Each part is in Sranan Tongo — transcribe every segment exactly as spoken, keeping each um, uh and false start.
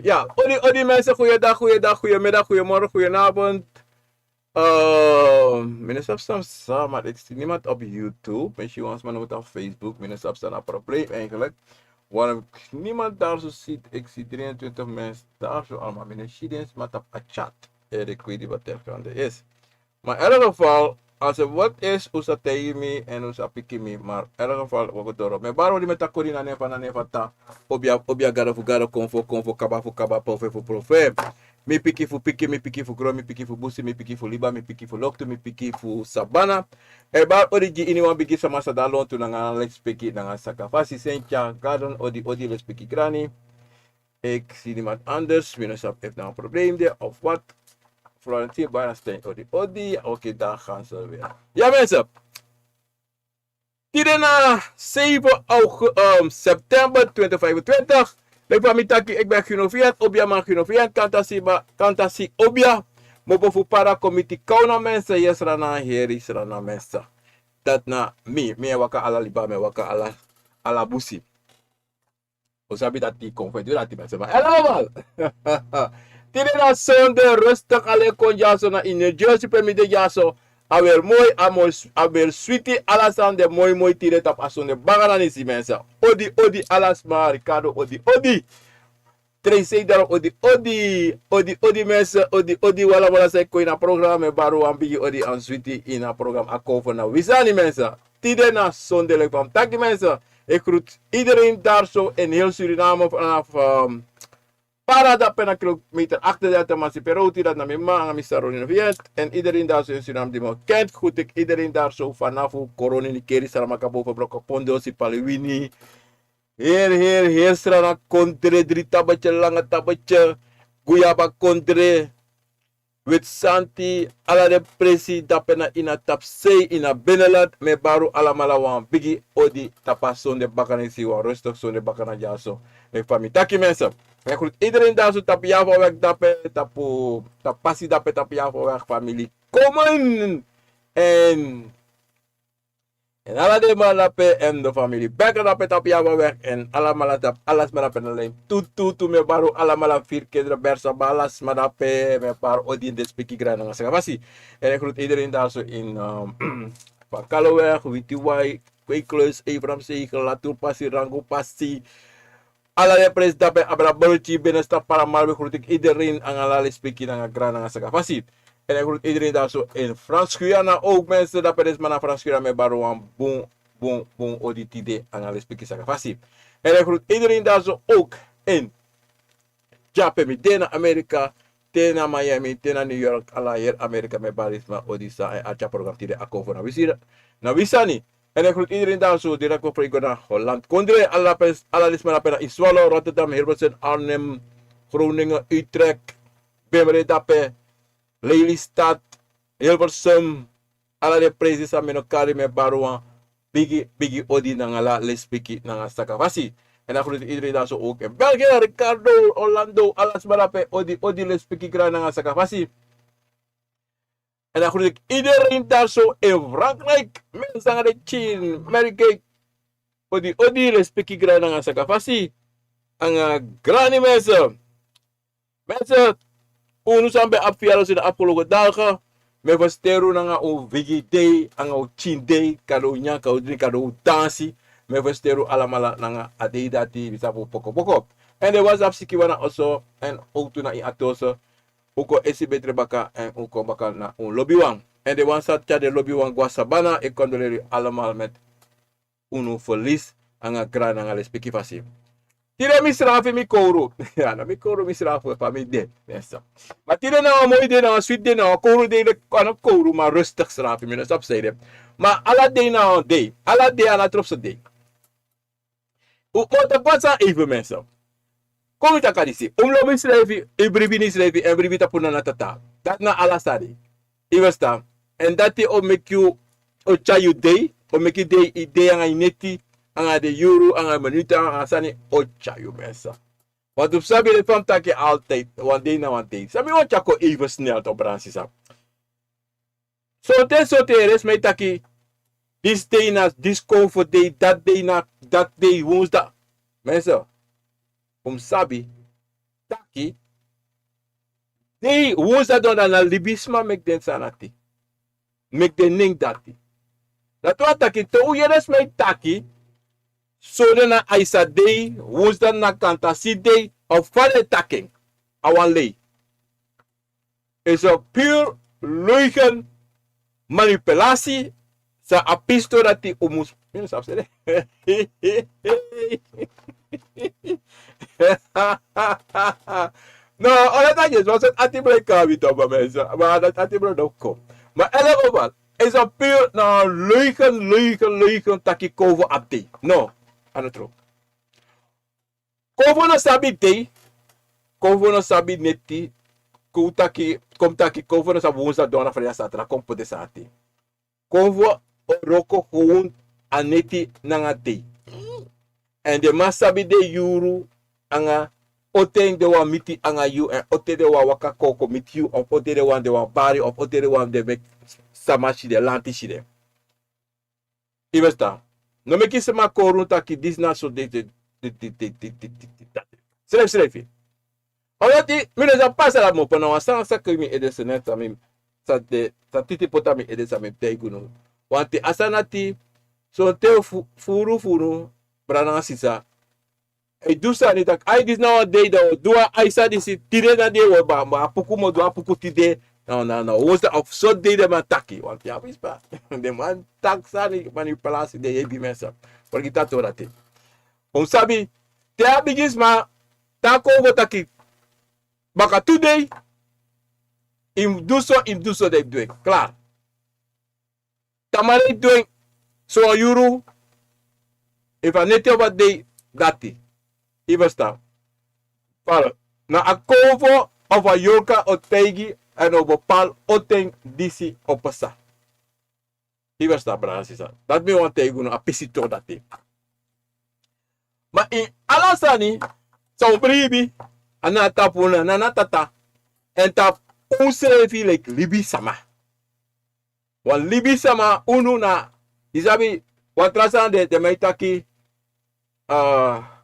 Ya, odi, odi mensen, goeiedag, goeiedag, goeiemiddag, goeiemorgen, goedenavond. Eh, minister Samsa, maar ik zie niemand op YouTube. Misschien was maar op Facebook, minister Samsa, een probleem eigenlijk. Waarom niemand daar zo ziet, ik zie drieëntwintig mensen daar zo allemaal. Meneer Shidens, maar op a chat. Erik, weet niet wat er gaande is. Maar in elk geval, als er wat is, usa tegen me en usa piki me. Maar in elk geval, we gaan door. Me baro di me takori na nefa na nefa ta. Obia, obia gado fu gado, konfo, konfo, kaba fu kaba, profe fu profe. Mi piki fu piki, mi piki fu gro, mi piki fu busi, mi piki fu liba, mi piki fu loktu, mi piki fu sabana. E bari odi gi ini wan bigi sama sa da lontu nanga lespeki nanga saka fasi. Sentia gadon odi odi lespeki grani. Ik zie niemand anders. Wie is heeft nou een probleem daar of wat? Florentine Barnstein odi odi. Oké, daar gaan ze weer. Ja mensen. Tide na zeven augustus, september twintig vijfentwintig. Leki fa mi taki, ik ben Gino Fiat, Obiaman Gino Fiat, Kantasiba, Kantasi Obia. Mobo fu para komiti kauna mensen, yes rana heri srana mensen. Dat na mi, mi e waka ala liba, mi e waka ala, ala busi. O sabi dati kon fu e du dati mensen, maar allemaal. Tide na zonde, rustig, ale kon dyaso na in New Jersey pe mi de dyaso. A weer mooi, a mooi, a weer switi, ala sani de mooi mooi tide tapu a zonde banga na nisi mensen. Odi, odi, ala sma, Ricardo, odi, odi. Tracy Daro, odi, odi, odi, odi mensen, odi, odi, wala, wala, sai kon ini a program, e bari wan bigi odi èn switi ini a program a kon fu na wi sani mensen. Tide na zonde leki fa mi taki mensen. Ik groet iedereen daar zo in heel Suriname vanaf ehm, Para dape na kilometer achtendertig, Mansipero, tide na mi mama nanga mi sisa Ronnie Novient. En iedereen daar zo in Suriname die me kent, groet ik iedereen daar zo vanaf Coronie, Nickerie, Saramacca, Boven, Brokkenpondel, Sipaliwini. Heer, heer, heer, Srana kondre, drie tabetje, lange tabetje, Guyaba kondre, Wit Santi, ala den presi dape na ini a tapusei, ini a binnenland, mi e bari un alamala wan bigi odi tapu a sonde bakanisi, wan rustig sonde bakana dyaso. Leki fa mi taki mensen. Mi e groet iedereen daar zo tapu Java weg dape, tapu, tapu pasi dape, tapu Java weg famili. Komen! En En ala den man dape, en de famili Becker dape tapu Java weg, en alamala tapu, ala sma dape na lijn. Tu, tu, tu, mi e bari un alamala, Firi Kinderen, Bersa, ala sma dape, mi e bari un odi in den Spiki Grani nanga Saka Fasi. En ik groet iedereen daar zo in, ehm, Van Kaloweg, Witiwai, Kweekluis, Abraham Zegel, Latour Pasi, Rango Pasi, ala den presi dape, Abra Burti, binnenstad Paramaribo, groet ik iedereen, nanga ala lespeki nanga grani nanga Saka Fasi. En ik groet iedereen daar zo in Frans Guyana ook, mensen, dape den sma na Frans Guyana, mi e bari un wan bun, bun, bun odi tide, nanga lespeki Saka Fasi. En ik groet iedereen daar zo ook in Japan, mi de na Amerika, te na Miami, te na New York, ala heri Amerika, mi e bari sma odi san e arki a program tide, a kon fu na wi sani. Na wi sani. En ik groet iedereen daar zo direct op Rego na Holland. Kondre, ala pes, ala den sma dape na Iswalo, Rotterdam, Hilversum, Arnhem, Groningen, Utrecht, Bemre dape, Lelystad, Hilversum, ala den presi san mi no kari, mi e bari un wan bigi, bigi odi nanga ala lespeki nanga Saka Fasi. En dan groet ik iedereen daar zo ook in België, Ricardo, Orlando, ala sma dape, odi, odi, lespeki grani nanga Saka Fasi. En dan groet ik iedereen daar zo in Frankrijk. Mensen nanga den pikin, Merike. Odi, odi, lespeki grani nanga Saka Fasi. Nanga grani mensen. Mensen, unu san ben abi verjaardag in de afgelopen dagen. Mi e feliciteri un nanga un bigi dei, nanga un pikin dei, kande un nyan, kande un dringi, kande un dansi. Mi e feliciteri un alamala nanga a dei dati, wi sabi un poko poko. En den wan san abi sikiwan na oso, en ook tu na ini ati oso. Un kon esi betri baka, en un kon baka na un lobiwan. En den wan san tyari den lobiwan go na sabana, e condoleri un alamala met unu verlies nanga grani nanga lespeki fasi. Tide mi srafi mi kowru. Ya, na mi kowru mi srafi fa mi de. Mensen. Ma tide na wan moi dei, na wan switi dei, na wan kowru dei, leki a no kowru, ma rustig srafi, mi no sabi san ede. Ma ala dei na wan dei. Ala dei a no tropi so dei. Un, un o taki wan sani even, mensen. Kon mi taki a disi. Un mus lobi yusrefi, yu bribi na yusrefi, èn bribi tapu na Tata. Dati na ala sani. Yu ferstan? Èn dati o meki yu, o tyari yu dei, o meki dei, yu dei nanga yu neti, nanga den yuru, nanga minutu, nanga sani o tyari yu, mensen. Want un sabi, leki fa mi taki altijd, wan dei na wan dei. San mi wani tyari kon even snel toch, brada, sisa. Sonten, sonten yere sma e taki, disi dei na, disi kownu fu dei, dati dei na, dati dei woensdag. Mensen, un mus sabi taki, dei woensdag donderdag na libisma meki den sani dati. Meki den nen dati. Dati wani taki, te un yere sma e taki, Sonde na Aisa dei, Woensdag na Kantasi dei, of fa den e taki en. A wan lei. Is a pure leugen, manipulatie, san a pisi tori dati un mus, mi no sabi seri. No, ala taki is, want ati brai kabi to, ma mensen, maar dat ati brai no kon. Maar in elk geval, is a pure, na leugen, leugen, leugen taki Konfo abi dei. No, a no tru. Konfo no sabi dei, Konfo no sabi neti, kon taki, kon taki, Konfo no sabi Woensdag, Donderdag, Vrijdag, Zaterdag, kon poti den sani. Konfo o wroko gewoon a neti nanga dei. En den man sabi den yuru nanga on ten den wani miti nanga yu, en on ten den wani waka kon kon miti yu, of on ten den wani, den wani bari, of on ten den wani, den meki sama si den, lanti si den. Yu e ferstan? No meki sama kon run taki disi na so de, de, de, de, de, de, de, de, de, de. Srefi, srefi. Omdat mi no sa pasa dati moro, na wan sani san kon mi ede, sani san mi, san de, san titi poti na mi ede, san mi taigi unu. Want a sani dati, sonten fu-, furu, furu, brada nanga sisa, e du sani taki, ai, disi na wan dei dan, du wan Aisa disi, tide na dei, wi o ba, ba puku, mi o du wan puku tide. No, no, no. Woensdag of so dei den man taki. Want ya, wi spa. Den man taki sani, manipulatie, den yebi mensen. Vergeet dat hoor, dati. Un sabi, te a bigisma, te a Konfo taki, baka tu dei, yu mus du so, yu mus du so, dan yu mus du en. Klaar. Tamari du en, so wan yuru, efu a neti of a dei, dati. Yu e ferstan? Pal, na a Konfo of a yorka o taigi, èn o bepaal on ten disi o pasa. Yu e ferstan, brada nanga sisa? Dati mi wani taigi unu, a pisi tori dati. Ma ini ala sani, san un bribi, a na tapu unu, na, na tata. Èn tapu unsrefi leki libisma. Wan libisma unu na, yu sabi, wan tra sani de, den man e taki, ah,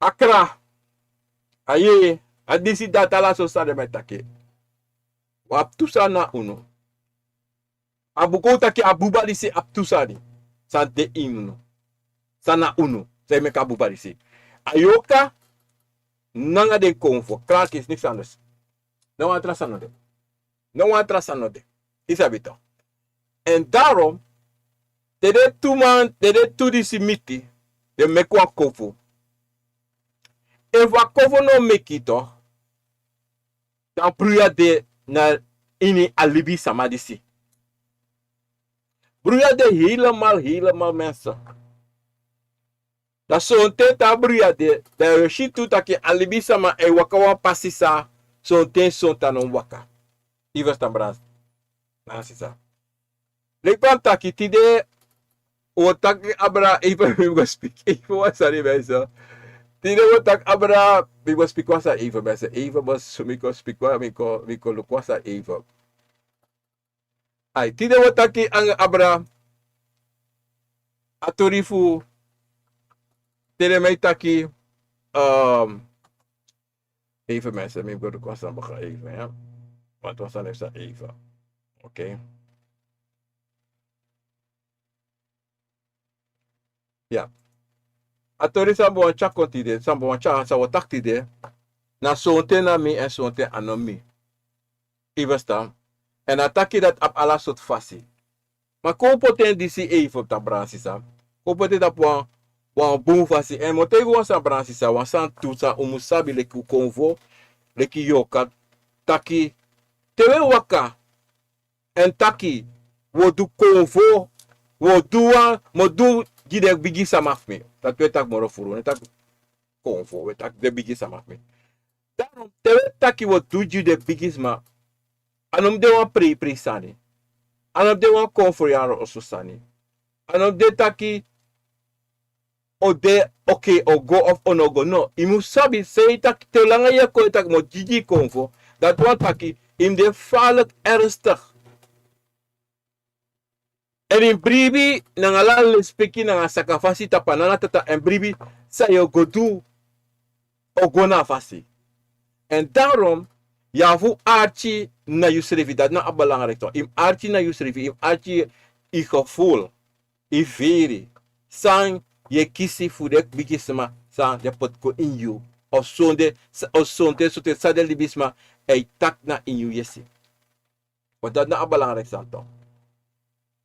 a kra, a yeye, a disi, dati, ala sortu sani den man e taki. Wi abi tu sani na unu. A buku taki a buba disi abi tu sani. San de ini unu. San na unu. San e meki a buba disi. A yorka, nanga den Konfo. Klaar, kisi, niks anders. No wan tra sani no de. No wan tra sani no de. Yu sabi toch. Èn daarom, te den tu man, te den tu disi miti, den meki wan Konfo. Efu a Konfo no meki toch, dan bruya de na ini a libisma disi. Bruya de helemaal, helemaal, mensen. Dan sonten te a bruya de, dan yu o si tu taki a libisma e waka wan pasi san sonten sonten a no waka. Yu e ferstan, brada nanga sisa? Leki fa mi taki tide, wi o taki abra, even mi go speak, even wan sani, mensen. Tide wi o taki abra, mi go speak wan sani, even, mensen. Even, bos, mi go speak wan, mi go, mi go luku wan sani, even. Ai, tide wi o taki anga abra, a tori fu, te den man e taki, um, even, mensen, mi go luku wan sani baka, even, ya. Want wan sani e psa, even. Oké. Ya. A tori san mi wani tyari kon tide, san mi wani tyari, san wi o taki tide, na sonten na mi èn sonten a no mi. Yu e ferstan? Èn a taki dati abi ala sortu fasi. Ma kon un poti en disi even, brada nanga sisa. Kon un poti en tapu wan, wan bun fasi. Èn mi o taigi wan sani, brada nanga sisa, wan sani tu san un mus sabi leki un Konfo, leki yorka, taki te wi e waka, èn taki wi o du Konfo, wi o du wan, mi o du gi den bigisma fu mi. Dati wi e taki moro furu, wi e taki Konfo, wi e taki den bigisma fu mi. Daarom, te wi e taki wi o du gi den bigisma, a no mus de wan preiprei sani. A no mus de wan Konfo yari oso sani. A no mus de taki o de, oké, o go of o no go. No, yu mus sabi, san yu taki, te langa yu e kon e taki mi o gi gi Konfo, dati wani taki yu mus de gevaarlijk ernstig. Èn yu mus bribi nanga ala lespeki nanga sakafasi tapu a nana tata, èn bribi san yu o go du o go na a fasi. Èn daarom, yu abi fu arki na yusrefi, dati na a belangrijk toch. Yu mus arki na yusrefi, yu mus arki yu gevoel, yu firi. san yu e kisi fu den bigisma san den poti kon ini yu. Of sonde, of sonten, sonten san den libisma e taki na ini yu yesi. Want dati na a belangrijk sani toch.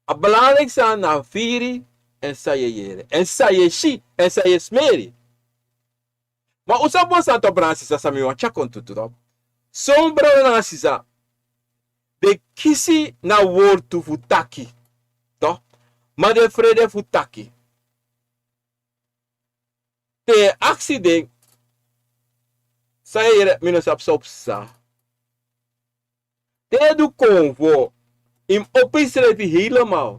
A belangrijk sani na a firi, èn san yu e yere, èn san yu e si, èn san yu e smeri. Ma un sabi wan sani toch, brada nanga sisa, san mi wani tyari kon tu tu toch. Son brada nanga sisa, den kisi na wortu fu taki toch, ma den frede fu taki. Te yu e aksi den, san yu e yere, mi no sabi san o psa. Te yu e du konfo, yu mus opo yusrefi helemaal,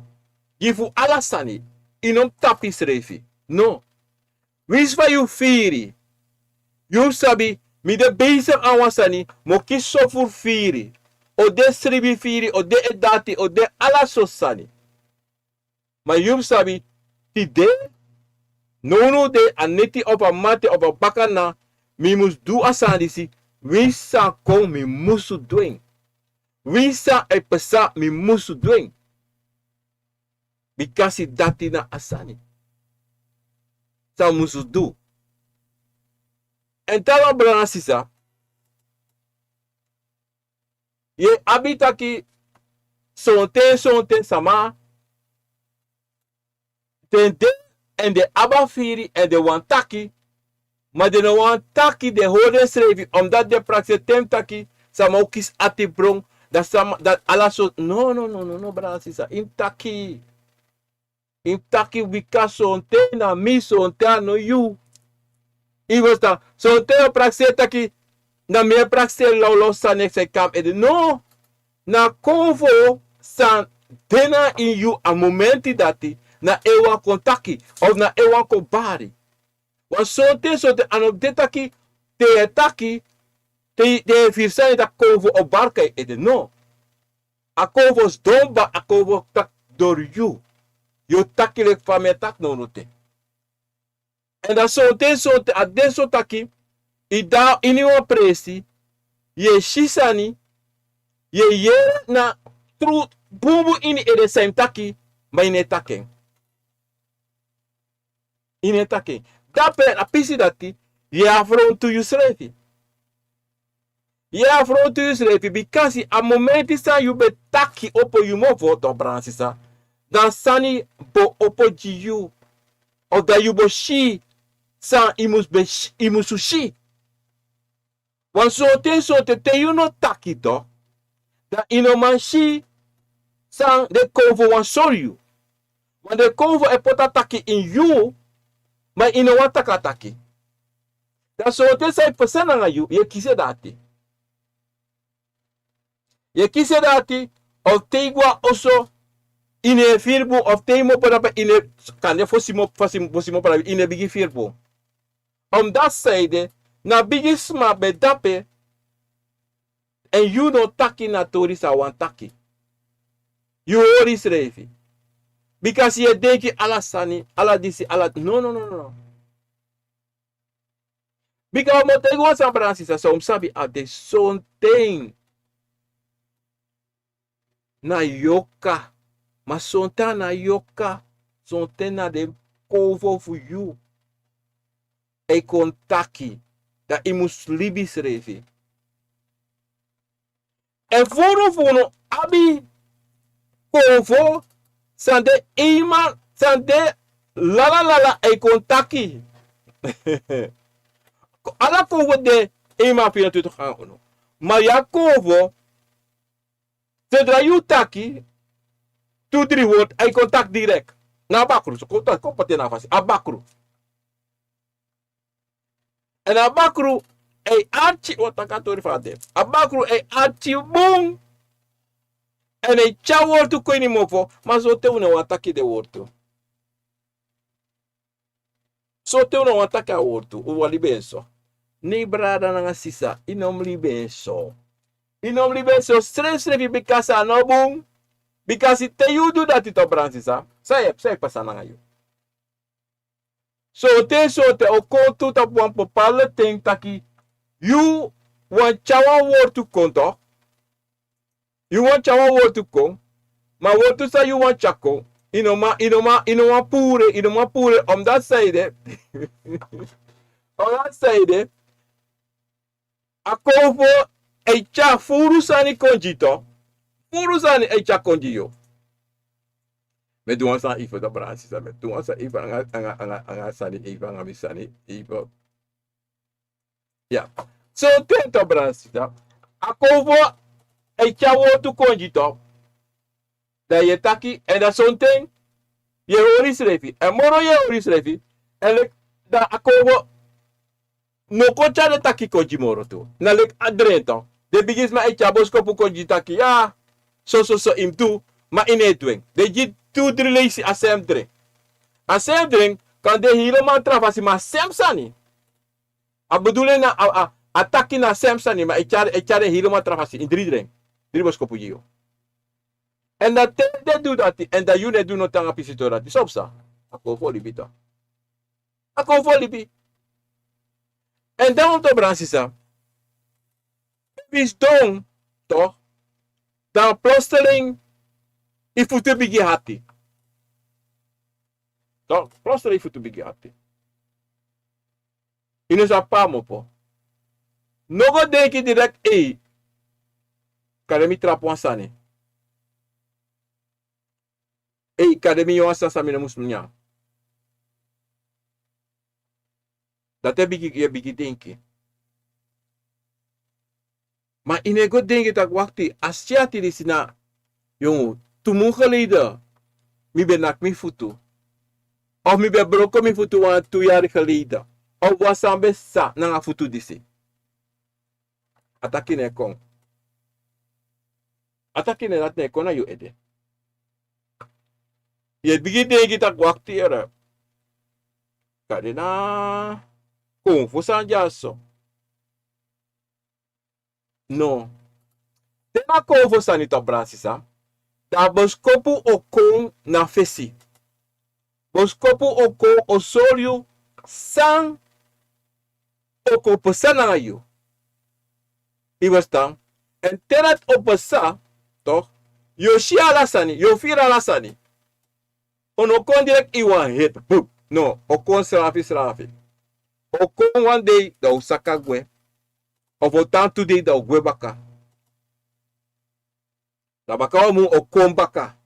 gi fu ala sani. Yu no mus tapu yusrefi. No. Winsi fa yu firi, yu mus sabi, mi de bezig a wan sani, mi o kisi sofuru firi, o de sribi firi, o de edati, o de ala sortu sani. Ma yu mus sabi, tide, nownow de, a neti of a mate of a bakana, mi mus du a sani disi, winsi san kon, mi musu du en. Winsi san e psa, mi musu du en. Bikasi dati na a sani san mi musu du. Èn tara, brada nanga sisa, yu e abi taki, sonten, sonten sama, den de, èn den abi a firi, èn den wani taki, ma den no wani taki, den hori densrefi, omdat den prakseri ten taki, sama o kisi ati bron, dati sama, dati ala sortu, no, no, no, no, no, brada nanga sisa, yu mus taki. Yu mus taki, bika sonten na mi, sonten a no yu. Yu e ferstan, sonten yu o prakseri taki, na mi e prakseri lawlaw sani, san e kon na mi ede. No. Na konfo san de na ini yu a momenti dati, na en yu wani kon taki, of na en yu wani kon bari. Wan sonten, sonten a no de taki, te yu e taki, te, te yu e firi sani, dati konfo o bari kon na yu ede. No. A konfo sidon, ma a konfo taki dori yu. Yu o taki leki fa mi e taki nownow te. Èn dan sonten, sonten a de so taki, yu de na ini wan presi, yu e si sani, yu e yere na tru bunbun ini yu ede san yu mus taki, ma yu no e taki en. Yu no e taki en. Dape a pisi dati, yu e afrontu yusrefi. Yu e afrontu yusrefi, bikasi a momenti san yu ben taki opo yu mofo, brada nanga sisa, dan sani bo opo gi yu. Of dan yu bo si san yu mus ben si, yu musu si. Wan sonten, sonten te yu no taki toch, dan yu no man si san den konfo wani sori yu. Want den konfo e poti a taki ini yu, ma yu no wani taki a taki. Dan sonten san e pasa nanga yu, yu e kisi en dati. Yu e kisi en dati, of te yu go na oso, yu no e firi bun, of te yu kmopo drape, yu no e, kande fosi yu kmopo, fosi, fosi yu kmopo drape, yu no e bigin firi bun. Omdat san ede, na bigisma ben de dape, èn yu no taki na tori san a wani taki. Yu hori yusrefi. Bikasi yu e denki ala sani, ala disi, ala, no, no, no, no. Bika mi o taigi wan sani, brada nanga sisa, san un mus sabi, a de sonten na yoka. Ma sonten a no yoka, sonten na den konfo fu yu e kon taki, dan yu mus libi yusrefi. Èn furu fu unu abi konfo san de eenmaal, san de lala lala, a e kon taki. Ala konfo de eenmaal vierentwintig anga unu. Ma yu abi konfo, zodra yu taki tu dri wortu, a e kon taki direct. Na bakru, so kon taki, kon poti en na fasi, a bakru. Èn a bakru e arki, un o taki a tori fu a de. A bakru e arki bun. Èn e tyari wortu kon ini mofo, ma sonten un no wani taki den wortu. Sonten un no wani taki a wortu, un wani libi en so. Nei, brada nanga sisa, yu no mus libi en so. Yu no mus libi en so srefsrefi, bikasi a no bun. Bikasi te yu du dati, toch, brada nanga sisa, san e, san e pasa nanga yu? Sonten, sonten o kon tu tapu wan bepaalde ten taki yu wani tyari wan wortu kon, toch. Yu wani tyari wan wortu kon, ma a wortu san yu wani tyari kon, I no man, i no man, i no man puru en, i no man puru en, omdat san ede. Omdat san ede. A kowfo e tyari furu sani kon gi yu. Furu sani e tyari kon gi yu. Mi e du wan sani efu, da, brada sisa, mi e du wan sani efu anga, anga, anga, anga sani efu, anga mi sani efu. Ya. Sonten tu, brada sisa, a kowfo e tyari wortu kon gi yu. Dan yu e taki, èn dan sonten yu e hori yusrefi. Èn moro yu e hori yusrefi, èn leki dan a kowfo no kon tyari den taki kon gi yu moro tu. Na leki a dren tu. Den bigi sma e tyari boskopu kon gi yu taki, ya, so, so, so yu mus du, ma yu no e du en. Den gi yu tu dri leisi a sem dren. A sem dren kan de helemal tra fasi, ma a sem sani. A bedoeling na a, a, a taki na a sem sani, ma e tyari, e tyari en helemal tra fasi, ini dri dren, dri boskopu gi yu. Èn dan te den du dati, èn dan yu no e du noti anga pisi tori dati, san o psa? A kowfo libi tu. A kowfo libi. Èn dan un tu, brada sisa, efu yu sidon, toch, dan plotseling yu futu bigin hati. Toch, plotseling yu futu bigin hati. Yu no sabi pe a mus opo. No go denki direct, ei, kande mi trapu wan sani. Ei, kande mi nyan wan sani san mi no mus nyan. Dati e bigin, yu e bigin denki. Ma yu no e go denki taki, wakti, a syati disi na, yongu, tu mun geleden mi ben naki mi futu. Of mi ben broko mi futu wan tu yari geleden. Of wan sani ben psa nanga futu disi. A taki no e kon. A taki no e, dati no e kon na yu ede. Yu e bigin denki taki, wakti, ere, kande na kowfo sani dyaso. No. Te na kowfo sani, toch, brada sisa, dan boskopu o kon na fesi. Boskopu o kon, o sori yu san o kon pasa nanga yu. Yu e ferstan? Èn te dati o pasa, toch, yu o si ala sani, yu o firi ala sani. O no kon direct ini wan hit, bup. No, o kon srafi srafi. O kon wan dei, dan o saka gwe. Of o tan tu dei, dan o gwe baka. Dan baka wan mun o kon baka.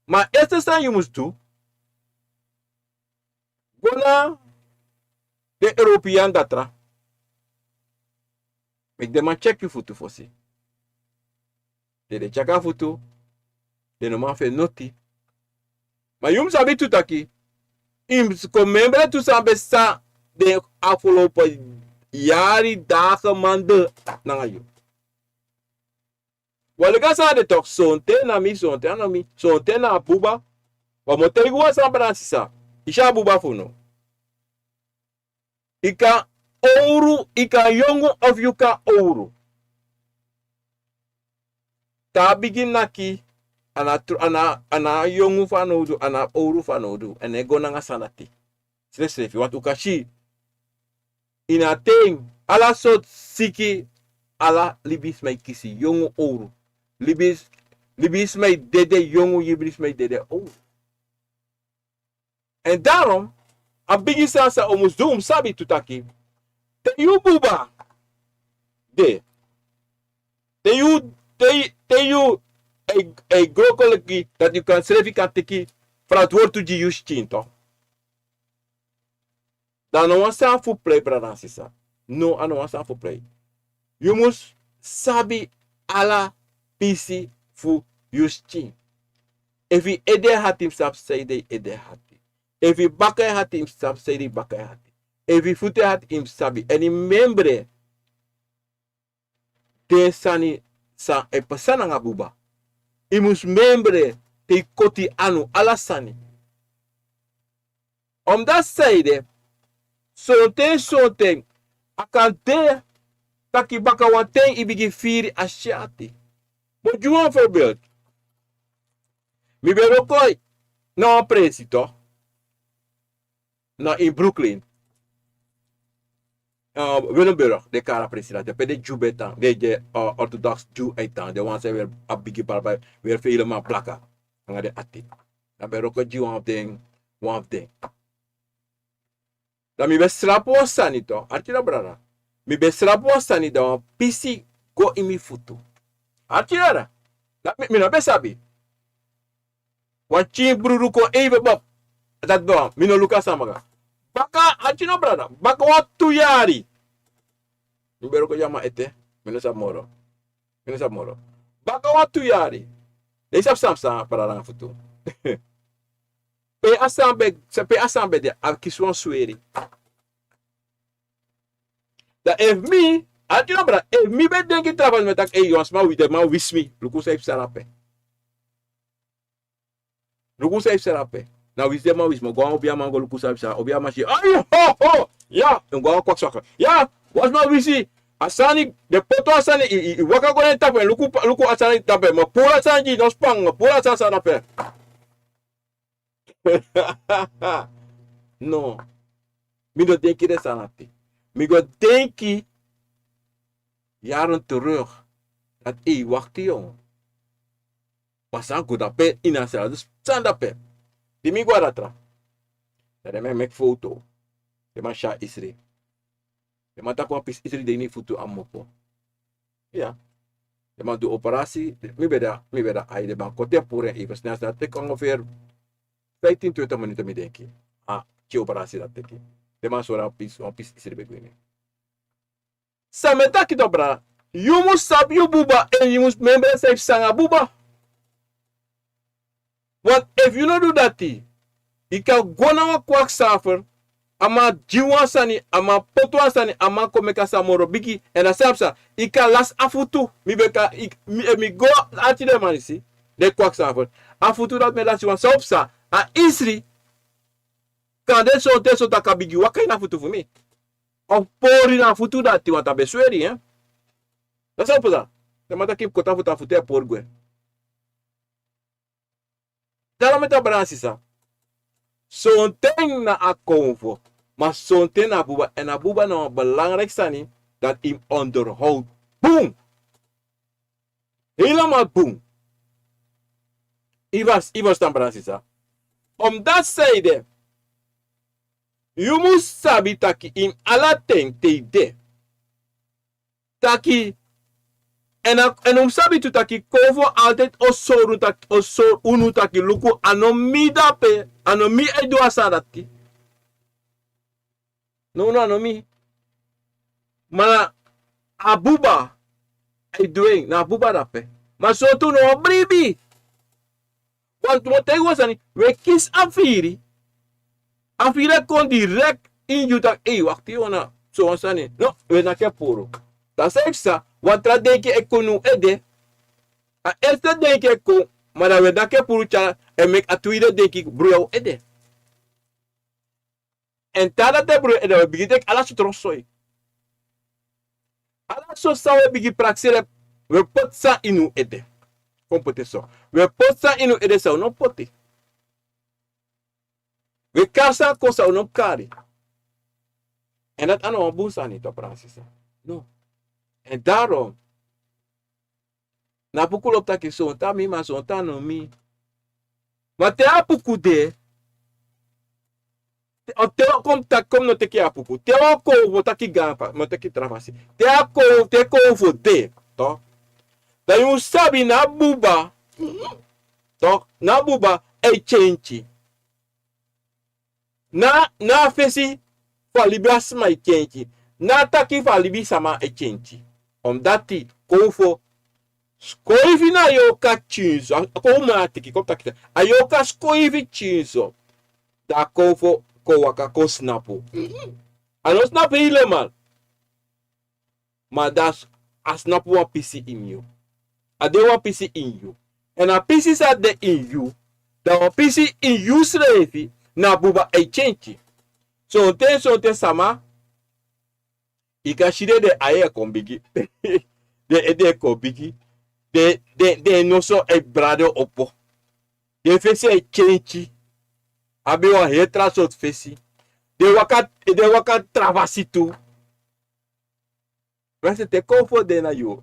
Ma eerste san yu mus du, go na den European datra. Meki den man tyeki yu futu fosi. Te den tyeki a futu, den no man feni noti. Ma yu mus sabi tu taki, yu mus kon memre tu san ben psa den afgelopen yari, dagen, maanden nanga yu. Wan legacy de, toch, sonten na mi, sonten na mi, sonten na a buba. Wan mus taigi wan sani, brada sisa. Yu si a buba fu unu. Yu kan owru, yu kan yongu of yu kan owru. Te a bigin naki, a na tru-, a na, a na yongu fanowdu, a na owru fanowdu, èn no e go nanga sani dati. Srefsrefi, want un kan si, ini a ten, ala sortu siki, ala libisma e kisi, yongu, owru. Libis-, libisma e dede yongu, libisma e dede owru. Èn daarom, a bigi sani san un mus du, un mus sabi tu taki, te yu buba de, te yu, te, te yu e, e gro kon leki dati yu kan srefi kan teki verantwoording gi yu skin, toch. Dan a no wan sani fu prei, brada nanga sisa. No, a no wan sani fu prei. Yu mus sabi ala pisi fu yu skin. Efu yu ede hati, yu mus sabi san ede yu ede hati. Efu yu baka hati, yu mus sabi san ede yu baka hati. Efu yu futu hati, yu mus sabi. Èn yu memre den sani san e pasa nanga buba. Yu mus memre te yu koti anu, ala sani. Omdat san ede, sonten, sonten, a kan de taki baka wan ten yu bigin firi a syati. Mi o gi wan voorbeeld. Mi ben wroko na wan presi, toch, na ini Brooklyn. Eh, Williamsburg, den kari a presi dati, pe den Jew ben tan, den, den, eh, orthodox Jew e tan, den wan san e weri a bigi balbai, weri fu helemaal blaka. nanga den ati. Dan mi ben wroko gi wan fu den, wan fu den. Dan mi ben srapu wan sani tu, arki na brada. Mi ben srapu wan sani dan wan pisi go ini mi futu. Arki na brada. Dan mi, mi no ben sabi. Wan pikin brudu kon even bab. Dati ben wan, mi no luku a sani baka. Baka, arki na brada. Baka wan tu yari. Mi ben wroko gi a man ete. Mi no sabi moro. Mi no sabi moro. Baka wan tu yari. Den sabi san pasa, brada nanga futu. Pe a sani ben, pe a sani ben de, a kisi wan sweri. Dan efu mi, arki na brada, efu mi ben denki trawan, mi taki, ei, wan sma, den man wisi mi, luku san e psa na pe. Luku san e psa na pe. Na wisi den man wisi mi, go a obiaman go luku san e psa, obiaman si, ai, ho, ho, ya, en go a kwakzwaka. Ya, wan sma wisi, a sani, den poti wan sani, i, i, i waka go na en tapu, luku, luku a sani tapu, mi puru a sani gi, no span, mi puru a sani san na pe. No. Mi no denki den sani dati. Mi go denki yaren terug. Dati e wakti yu. Ma san go dape ini a sani, dus san dape. Di mi go na datra. Dan den man e meki foto. Den man si a isri. Den man taki wan pisi isri de ini futu a mopo. Ya. Den man du operasi, mi ben de, mi ben de, ai, den man koti en puru en even snel, snel, teki ongeveer vijftien, twintig minuten mi denki. A, ki operasi dati teki. Den man sori wan pisi, wan pisi isri ben go ini. San mi e taki tu brada, yu mus sabi yu buba, èn yu mus membra san e psa nanga buba. Want efu yu no du dati, yu kan go na wan kwaksafer, a man gi wan sani, a man poti wan sani, a man kon meki a sani moro bigi, èn a sani psa, yu kan lasi a futu, mi ben kan, yu, mi, efu mi go ati den man disi, den kwaksafer, a futu dati mi e lasi wan san o psa, a isri, kande sonten so taki a bigin waka ini a futu fu mi. Of pori na a futu dati, want a ben sweri, hein. Dati san o psa, den man taki koti a futu, a futu e pori gwe. Daarom mi e taki brada nanga sisa. Sonten na a konfo, ma sonten na a buba, èn a buba na wan belangrijk sani dati yu mus onderhoud bun. Helemaal bun. Yu mus, yu mus stan brada nanga sisa. Omdat san ede, yu mus sabi taki ini ala ten te yu de. Taki, èn a, èn un sabi tu taki konfo altijd o sori unu taki, o sori unu taki luku, a no mi dape, a no mi e du a sani dati. No, no, a no mi. Ma na a buba e du en, na a buba dape. Ma sortu no wan bribi. Want mi o taigi wan sani, wi e kisi a firi. A firi e kon direct ini yu taki, ei, wakti, yu na so wan sani. No, wi e naki en puru. Dati san e psa, wan tra denki e kon ini un ede. A eerste denki e kon, ma dan wi e naki en puru tyari, e meki a tweede denki bruya un ede. Èn te a dati e bruya un ede, wi e bigin teki ala sortu soi. Ala sortu san wi e bigin prakseri, wi e poti san ini un ede. Kon poti en so. Wi e poti san ini un ede san un no poti. Wi e kari san kon san un no kari. Èn dati a no wan bun sani tu brada nanga sisa. No. Èn daarom, na puku lobi taki sonten a mi, ma sonten a no mi. Ma te a puku de, te, of te wan kon taki, kon mi no teki a puku. Te wan kon fu taki gaan fa, mi o teki tra fasi. Te a kon, te kon fu de, toch. Dan yu mus sabi na buba, toch, na buba e kenki. Na, na a fesi fu a libi a sma e kenki. Na a taki fu a libisama e kenki. Omdati konfo skoifi na a yorka pikinso. A, a kon man taki, kon taki, a yorka skoifi pikinso. Dan a konfo kon waka kon snapu. A no snapu helemaal. Ma dan a snapu wan pisi ini yu. A de wan pisi ini yu. Èn a pisi san de ini yu, dan wan pisi ini yu srefi, na buba e kenki. Sonten, sonten sama, yu kan si den, den ai e kon bigi. Den ede e kon bigi. Den, den, den noso e brado opo. Den fesi e kenki. Abi wan heri tra sortu fesi. Den waka, den waka tra fasi tu. Mensen, te konfo de na yu.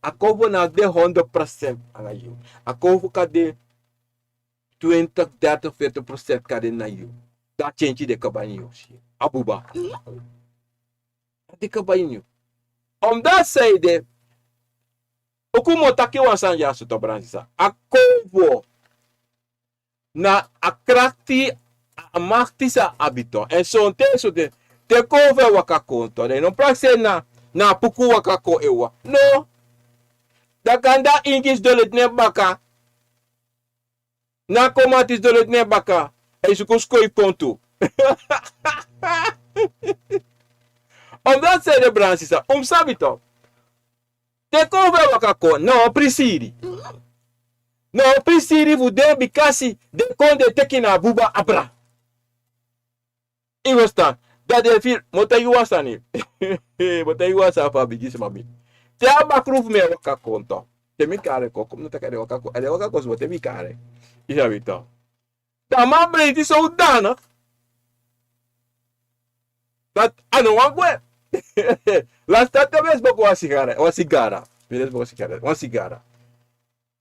A kon fu na de honderd procent nanga yu. A kon fu kan de twintig, dertig, veertig procent kan de na yu. Dan a tyentyi de kaba ini yu. A buba. A de kaba ini yu. Omdat zij de, un kon mu taki wan sani ya so, to, brada nanga sisa. A kon fu na a krakti, a makti san a abi, to. Èn sonten, sonten, te kon fu e waka kon, to. Den no prakseri na, na puku waka kon e waka. No. Dan kande a Ingi sidon leti na en baka. Na kon mati sidon leti na en baka. A e suku skon e kon tu. Omdat zij de, brada nanga sisa, un mu sabi, to. Te kon fu e waka kon, na wan prisiri. Na wan prisiri fu den, bikasi den kon de teki na a buba abra. Yu e ferstan? Dan den firi, mi o taigi wan sani. Mi o taigi wan sani fu a bigisma mi. Te a bakru fu mi e waka kon, to. Te mi kari en kon, kon mi no taki a de waka kon. A de waka kon so, te mi kari en. Yu sabi, to. Dan a man breiti so dan. Dati a no wani gwe. Lasi dati mi e smoki wan sigara, wan sigara. Mi e smoki wan sigara, wan sigara.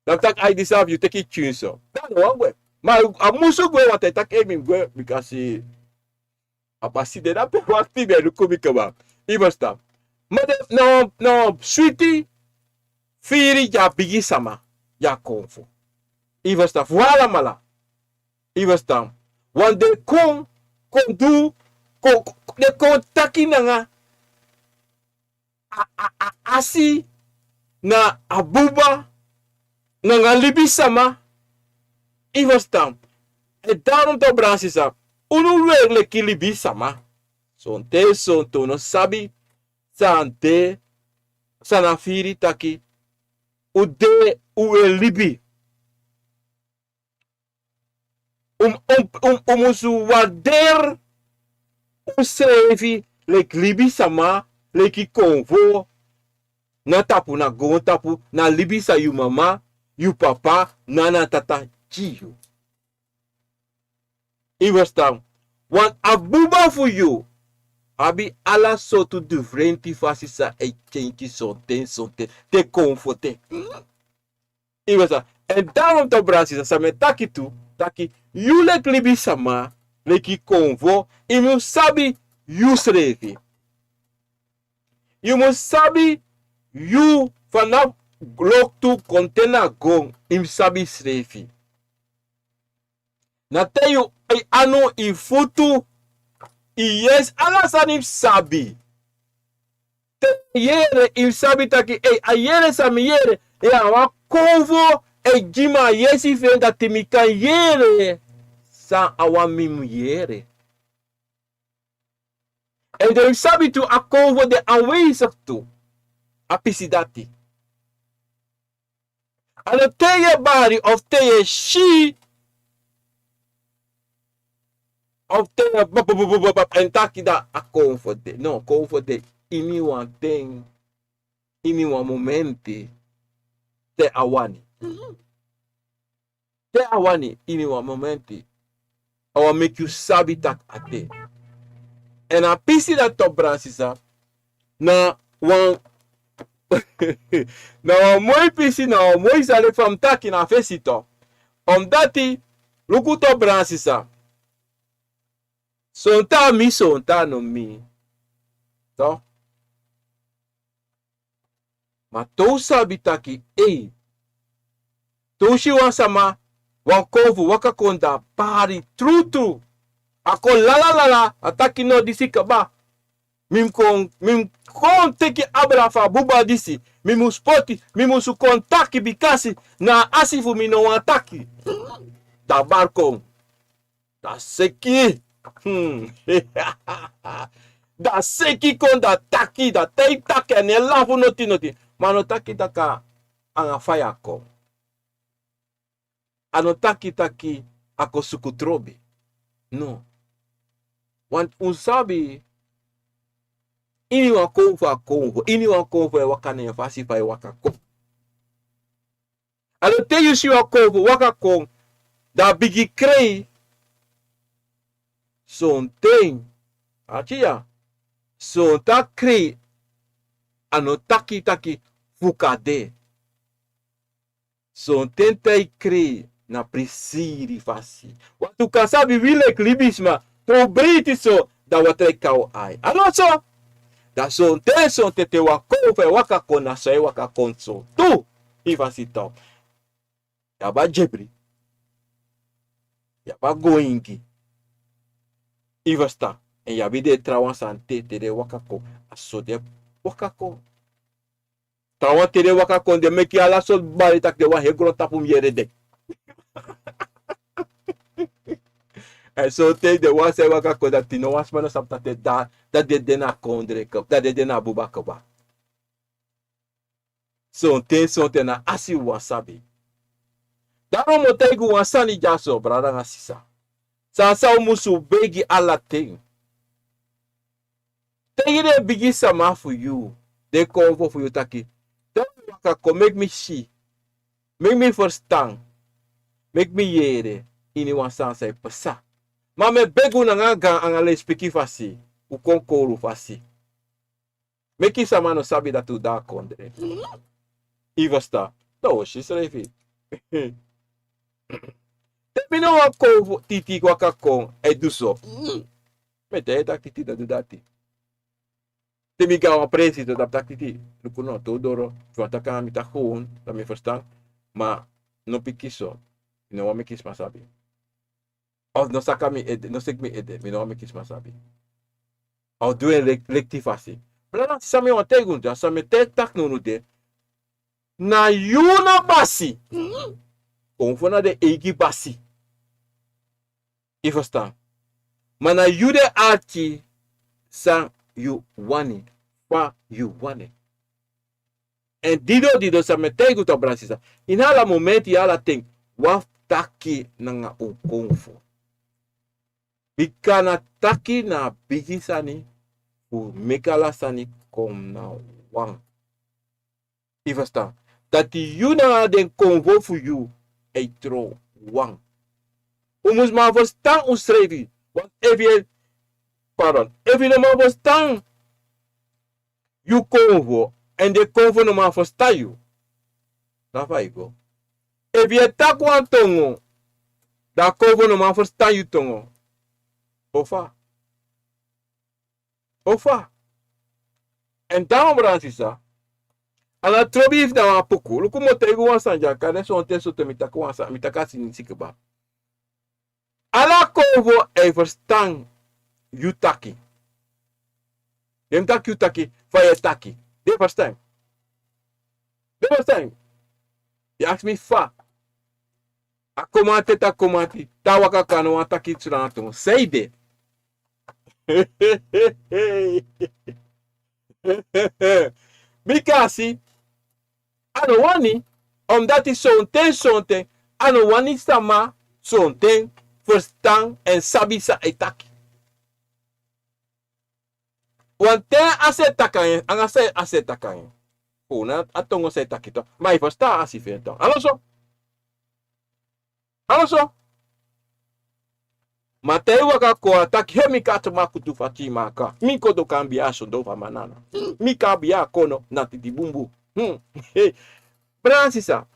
Dan mi taki: "Ai, disi a fu yu, teki tyun so." Dan a no wani gwe. Ma a musu gwe, want a taki: "Ei, mi mus gwe, bikasi a pasi de na pe wakti mi e luku mi kaba." Yu e ferstan? Ma den, na wan, na wan switi firi di a bigisma ya kon fu. Yu e ferstan? Fu alamala. Yu e ferstan? Want den kon, kon du, kon, kon, den kon taki nanga a, a, a, asi na a buba, nanga libisma. Yu e ferstan? Èn daarom, to, brada nanga sisa, unu weri leki libisma. Sonten, sonten un no sabi san de, san na firi taki un de, un e libi. Un, un, un, un musu warderi unsrefi leki libisma, leki konfo na tapu, na goontapu, na libi san yu mama, yu papa, nana, tata gi yu. Yu e ferstan? Want a buba fu yu abi ala sortu difrenti fasi san e kenki sonten, sonten, te konfo de. Yu e ferstan? Èn daarom, to, brada nanga sisa, san mi e taki tu, taki yu leki libisma, leki konfo, yu mus sabi yusrefi. Yu mus sabi yu, fanafu loktu kon te na gon, yu mus sabi yusrefi. Na te yu, yu anu, yu futu, yu yesi, ala sani yu mus sabi. Te yu yere, yu mus sabi taki: "Ei, a yere san mi yere, ya, a wan konfo e gi mi a yesi fu en, dati mi kan yere san a wani mi mus yere." Èn den mus sabi tu, a konfo de aanwezig tu a pisi dati. A no te yu e bari of te yu e si of te yu e bab, bab, bab, bab, èn taki dan a konfo de. No, konfo de ini wan ten, ini wan momenti, te a wani. Te a wani, ini wan momenti, a wani meki yu sabi taki a de. Èn a pisi dati, to, brada nanga sisa, na wan, na wan moi pisi, na wan moi sani, fa mi taki na fesi, to. Omdati, luku, to, brada nanga sisa, sonten a mi, sonten a no mi, to. Ma te un sabi taki, ei, te un si wan sama, wan konfo waka kon, dan a bari trutru. A kon lala lala, a taki: "No, disi kaba. Mi mus kon, mi mus kon teki abra fu a buba disi. Mi mus poti, mi mus kon taki, bikasi na a asi fu mi no wani taki." Dan a bari kon. Dan a seki. Hmm. Dan a seki kon, dan a taki, dan a taki, a no e lafu noti noti. Ma a no taki taki a kon nanga faya kon. A no taki taki a kon suku trobi. No. Want un sabi, ini wan konfo a konfo, ini wan konfo e waka na en fasi fa a e waka kon. A no te yu si wan konfo waka kon, dan a bigin krei. Sonten, a tyari, sonten a krei, a no taki taki fu kade. Sonten te yu krei na prisiri fasi. Wantu kan sabi wi leki libisma, te un breiti so, dan watra e kon na un ai. A no so? Dan sonten, sonten te wan kon, fa e waka kon, na so e waka kon so tu. Yu fasi tan. Yu abi a dyebri. Yu abi a goingi. Yu fasi tan. Èn yu abi den trawan sani te, te den waka kon. A so den waka kon. Trawan te den waka kon, den meki ala sortu bari taki den wani hei grontapu mi yere den. Èn sonten den wan san e waka kon dati no wan sma no sabi taki den, da, dati den de na kondre kaba, dati den de na buba kaba. Sonten, sonten na asi wan sabi. Daarom mi o taigi un wan sani dyaso, brada nanga sisa. San, san un musu begi ala ten. Taigi den bigi sama fu yu, den konfo fu yu taki, te un waka kon meki mi si, meki mi ferstan, meki mi yere, ini wan sani san e pasa. Ma mi e begi un nanga gaan anga lespeki fasi, un kon kowru fasi. Meki sama no sabi dati un de na kondre. Yu fasi tan, dan un o si srefi. Te mi no wani kon fu titi waka kon, e du so. Mi e taigi taki titi no du dati. Te mi go na wan presi, dan mi tapu taki titi, luku no, te un doro, efu yu wani taki nanga mi, taki gewoon, dan mi e ferstan. Ma no piki so, mi no wani meki sma sabi. Of no saka mi ede, no seki mi ede, mi no wani meki sma sabi. Of du en lek-, lekti fasi. Brada, san mi wani taigi unu, san mi e taigi taki na unu de. Na yu na basi. Konfo na den eigi basi. Yu fasi tan. Ma na yu de arki san yu wani, fa yu wani. Èn dido, dido san mi e taigi un, brada sisa. Ini ala momenti, ala ten, un abi fu taki nanga un konfo. Bika na taki na a bigi sani fu meki ala sani kon na wan. Yu fasi tan. Dati yu nanga den konfo fu yu e trowan. Un musu man ferstan unsrefi. Want efu yu e, pardon, efu yu no man ferstan yu konfo, èn den konfo no man ferstan yu, dan fa yu go? Efu yu e taki wan tongo, dan konfo no man ferstan yu tongo, o fa? O fa? Èn dan, brada sisa, ala trobi fu na wan puku. Luku, mi o taigi un wan sani dya, kande sonten, sonten mi taki wan sani, mi taki a sani sikiba. Ala konfo e ferstan yu taki. Den taki yu taki, fa yu e taki. Den ferstan. Den ferstan. Yu aksi mi fa. A komanti, te a komanti, te a waka kon, a no wani taki sranga tongo. San ede? Bika a si, a no wani, omdati sonten, sonten, a no wani sama sonten ferstan èn sabi san a e taki. Wanten a sa e taki nanga en, anga san a sa e taki nanga en. Kon na a tongo san a e taki, toch. Ma a e ferstan a si fu en, toch. A no so? A no so? Ma te a e waka kon, a taki, he, mi kati makutu fati maka. Mi kodo kan bia sodo fa manana. Mi kan bia kono na titi bunbun. Hmm. Hey. Brada sisa.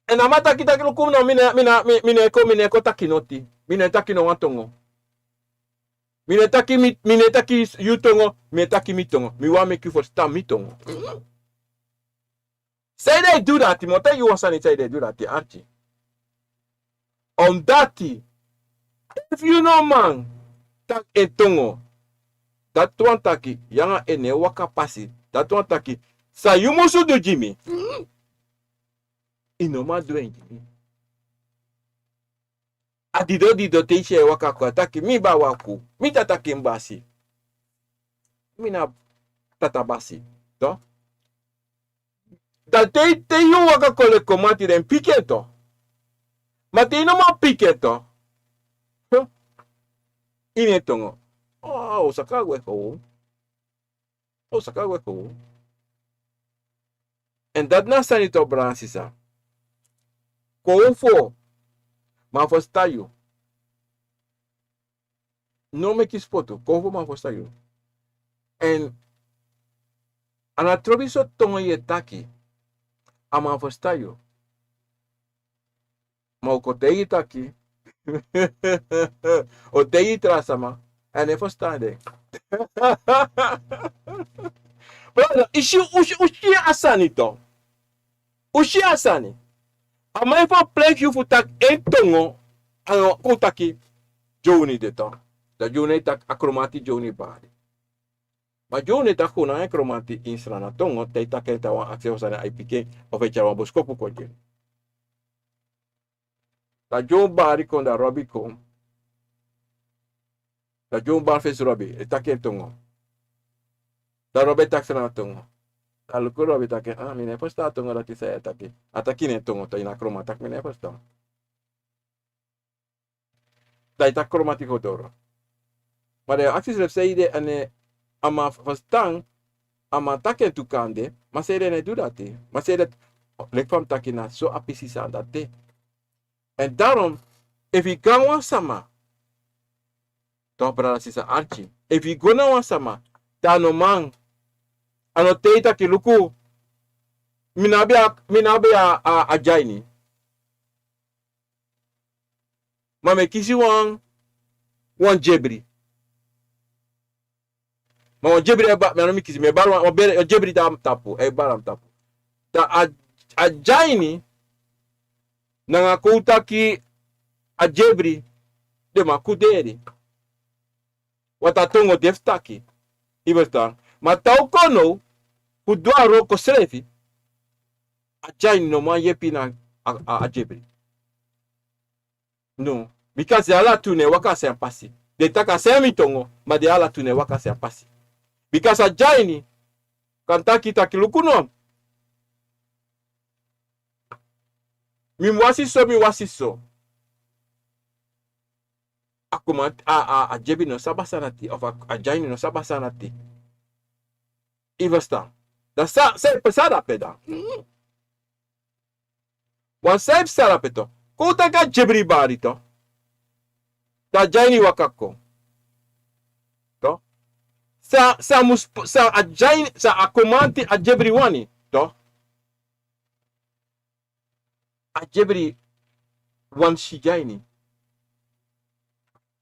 Èn a man taki, taki, luku, no, mi no, mi no, mi, mi no e kon, mi no e kon taki noti. Mi no e taki no wan tongo. Mi no e taki mi, mi no e taki yu tongo, mi e taki mi tongo. Mi wani meki yu ferstan mi tongo. San ede a e du dati, mi o taigi yu wan sani san ede a e du dati, arki. Omdati, efu yu no man taki en tongo, dati wani taki, yu anga en no e waka pasi, dati wani taki, san yu musu du gi mi, yu no man du en gi mi. A dido, dido te yu si en e waka kon, a taki, mi bawaku, mi tata ken basi. Mi na tata basi, toch. Dan te, te yu waka kon leki komanti, den piki en, toch. Ma te yu no man piki en, toch. Huh. Ini en tongo. Oh, o saka gwe kon. O saka gwe kon. Èn dati na sani, toch, brada sisa. Konfo man ferstan yu. No meki spotu, konfo man ferstan yu. Èn A na trobi so tongo yu e taki. A man ferstan yu. Ma o kon taigi taki, o taigi tra sama, èn a no e ferstan den. Brada, yu si, un si, un si a sani tu. Un si a sani. A man e ferplenki yu fu taki en tongo, a no kon taki Joni de tu. Dan Joni e taki a Kromanti Joni bari. Ma Joni e taki kon nanga en Kromanti ini Sranan tongo, te yu taki en, te a wani aksi fu sani, a e piki en, of a e tyari wan boskopu kon gi en. Dan Joni bari kon, dan Robi kon. Dan Joni bari fesi Robi, e taki en tongo. Dan Robi e taki Sranan tongo. Dan luku Robi taki, ah, mi no e ferstan a tongo dati san yu e taki. A taki ini en tongo tu, ini a Kromanti, taki mi no e ferstan. Dan yu taki Kromanti go doro. Ma dan yu aksi yusrefi san ede, èn, eh, a man ferstan, a man taki en tu kande, ma san ede a no e du dati. Ma san ede, leki fa mi taki, na so a pisi sani dati de. Èn daarom, efu yu go na wan sama, toch brada sisa arki, efu yu go na wan sama, dan a no man, a no taigi taki luku, mi no abi a, mi no abi a, a, a dya ini. Ma mi e kisi wan, wan dyebri. Ma wan dyebri e ba-, mi a no mi kisi, mi e bari wan, wan bere, wan dyebri de na mi tapu, e bari na mi tapu. Dan a, a dya ini, nanga kon taki a dyebri, den man kuderi. Want a tongo de fu taki. Yu ferstan. Ma te a kon now, fu du a wroko srefi, a dya ini no man yepi na a, a, a dyebri. No. Bika den ala tu no e waka a srefi pasi. Den taki a srefi mi tongo, ma den ala tu no e waka a srefi pasi. Bika a dya ini kan taki taki luku no. Mi wasi so, mi wasi so. A Kromanti, a, a, a dyebri no sabi a sani dati, of a, a dya ini no sabi a sani dati. Yu ferstan. Dan san, san e pasa dape dan? Wan san e pasa dape tu. Kon un taki a dyebri bari tu. Dan a dya ini waka kon. Tu. San, san mus, san a dya ini, san a Kromanti a dyebri wani. Tu. A dyebri wani si dya ini.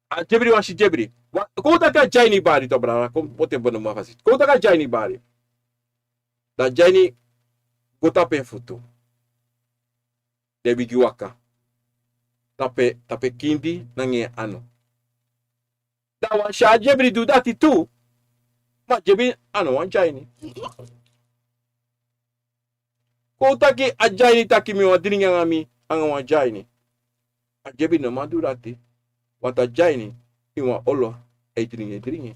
A dyebri wani si dyebri. Wa-, kon un taki a dya ini bari tu brada, kon poti en bun numa fasi. Kon un taki a dya ini bari. Dan a dya ini go tapu en futu. Den bigin waka. Tapu en, tapu en kindi nanga en anu. Dan wan si a dyebri du dati tu. Ma a dyebri a no wani dya ini. Kon un taki a dya ini taki mi wani dringi nanga mi, nanga wan dya ini. A dyebri no man du dati. Want a dya ini, ini wan olo, e dringi, e dringi.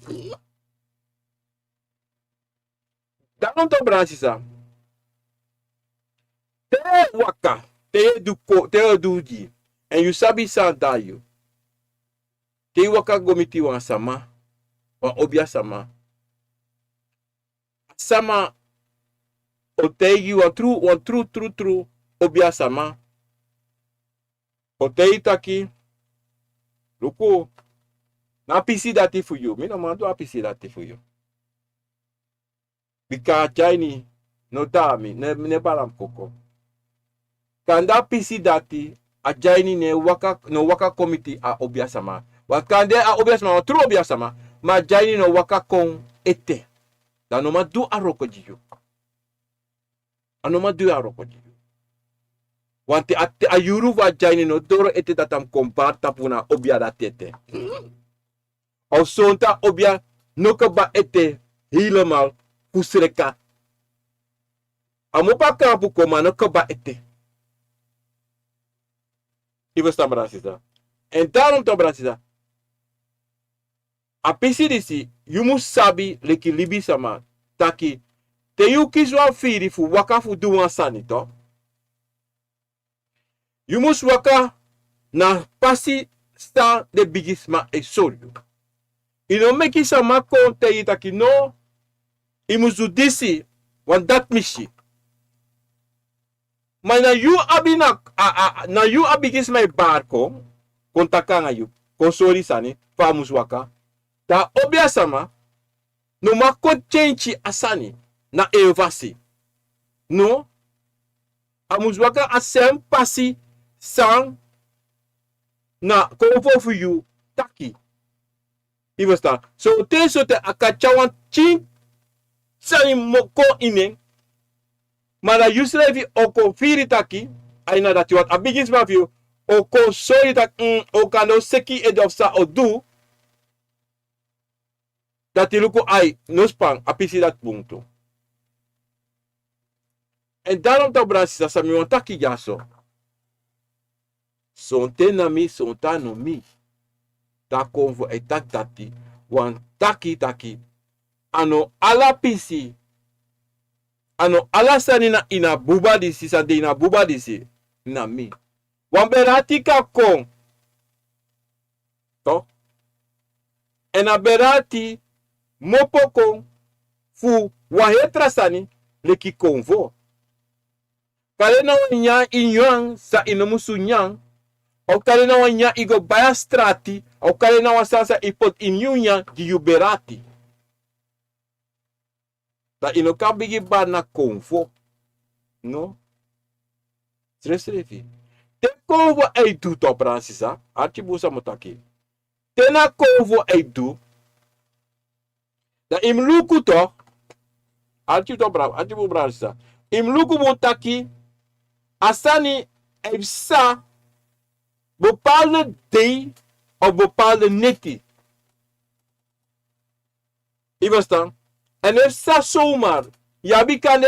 Daarom toch brada sisa. Te yu e waka, te yu e du ko-, te yu e du gi. Èn yu sabi san a de na yu. Te yu waka go miti wan sama, wan obia sama. A sama o taigi yu wan tru, wan tru, tru, tru obia sama. O taigi yu taki, luku, na a pisi dati fu yu, mi no man du a pisi dati fu yu. Bika a dya ini no de na mi, ne, ne bari na mi koko. Kande a pisi dati, a dya ini no e waka, no waka kon miti a obia sama. Wan kande a obia sama, wan tru obia sama, ma a dya ini no waka kon ete. Dan a no man du a wroko gi yu. A no man du a wroko gi yu. Want a, a yuru fu a dya ini no doro ete dati a mus kon bari tapu na a obia dati ete. Of sonten a obia no kaba ete helemaal fu sreka. A mu opo a kampu kon, ma a no kaba ete. Yu ferstan brada sisa. Èn daarom toch brada sisa. A pisi disi, yu mus sabi leki libisama taki, te yu kisi wan firi fu waka fu du wan sani toch. Yu mus waka na pasi san den bigisma e sori yu. Yu no meki sama kon taigi yu taki no, yu mus du disi, want dati mi si. Ma na yu abi na, a, a, na yu a bigisma e bari kon, kon taki nanga yu, kon sori sani, fa a mus waka. Dan a obia sama, no man kon kenki a sani. na en fasi. No, a mus waka a sem pasi san na konfo fu yu taki. Yu ferstan? So te so te a kan tyari wan pikin sani moro kon ini en. Ma na yu srefi o kon firi taki, a ini a dati wan a bigi sma fu yu o kon sori taki, mm, o kan no seki ede of san o du. Dati luku ai no span a pisi dati bun tu. Èn darom tan brada sisa san mi wani taki dyaso. Sonten na mi, sonten a no mi. Te a konfo e taki dati, wani taki taki a no ala pisi, a no ala sani na ini a buba disi, san de ini a buba disi na mi. Wan berati kan kon. Èn a berati mopo kon fu wan heri tra sani leki konfo. Kande na wan nyan i nyan san i no musu nyan, of kande na wan nyan i go bai a strati, of kande na wan sani san i poti ini yu nyan gi yu berati. Dan i no kan bigi bari na konfo. No. Srefsrefi. Te konfo e du tu, brada sisa, arki bun san mi o taki. Te na konfo e du, dan i mus luku tu. Arki tu, brada, arki bun, brada sisa. I mus luku bun taki a sani e psa bepaalde dei of bepaalde neti. I ferstan? Èn efu san somar, yu abi kande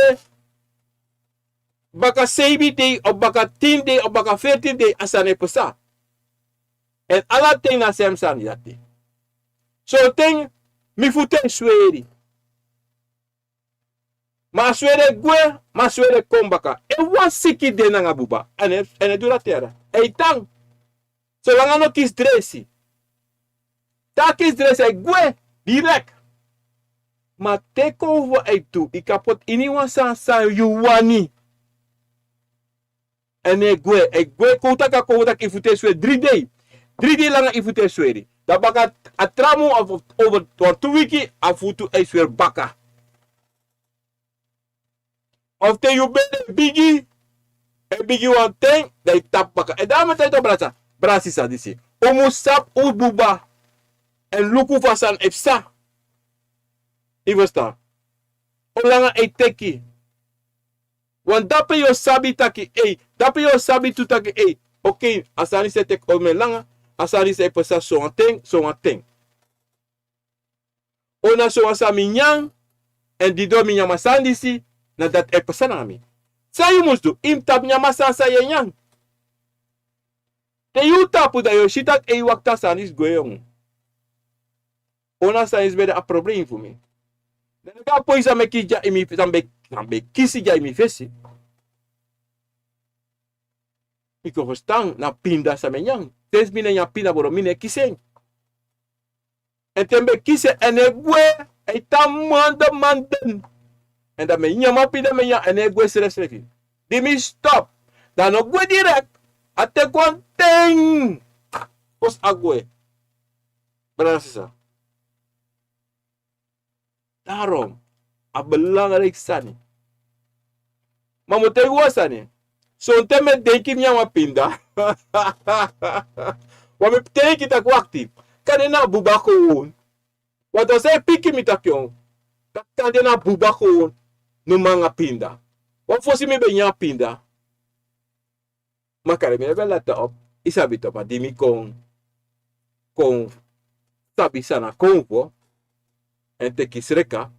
baka seibi dei of baka tin dei of baka fertin dei a sani e psa. Èn ala ten na sem sani dati. Sonten mi futu e sweri. Ma a sweri e gwe, ma a sweri e kon baka. Efu wan siki de nanga buba, èn e, èn e du dati yara, e tan. Solanga no kisi dresi. Te a kisi dresi e gwe direk. Ma te konfo e du, i kan poti ini wan sani san yu wani. Èn e gwe, e gwe, kon un taki a konfo taki i futu e sweri dri dei. Dri dei langa i futu e sweri. Dan baka a tra mun of over wan tu wiki a futu e sweri baka. Of te yu bere bigi, e bigi wan ten, dan i tapu baka. Èn dan mi e taigi tu, brada, brada sisa disi. Un mus sabi un buba. Èn luku fa sani e psa. I ferstan? Olanga e teki. Wan dape yu o sabi taki, ei, dape yu o sabi tu taki, ei, okei, a sani disi e teki omen langa, a sani disi e psa sowan ten, sowan ten. O na sowan san mi nyan, èn didon mi nyan a sani disi, na dati e psa nanga mi. San yu mus du, i mus tapu nyan a sani san yu e nyan. Te yu tapu dan yu o si taki ei, wakti, a sani disi gwe, yongu. O na sani disi ben de a problem fu mi. Dan a poi san mi e kisi dya ini mi, san mi e, san mi e kisi dya ini mi fesi. Mi kon ferstan na pinda san mi e nyan. Te mi no e nyan pinda moro, mi no e kisi en. Èn te mi ben kisi en, èn e gwe, e tan manden manden. Èn dan mi e nyan a pinda mi e nyan, èn e gwe srefsrefi. Di mi stop, dan a no gwe direk, a teki wan ten fosi a gwe. Brada sisa. Darom, a belangrijk sani. Ma mi o taigi wan sani. Sonten mi e denki mi nyan wan pinda. Wan mi e denki taki wakti. Kande na buba kon. Wan tori san e piki mi taki, on. Taki kande na buba kon. No man nanga pinda. Wan fosi mi ben nyan pinda. Ma kande mi no ben leti op, i sabi tu, ma di mi kon, kon sabi san na konfo, èn teki sreka,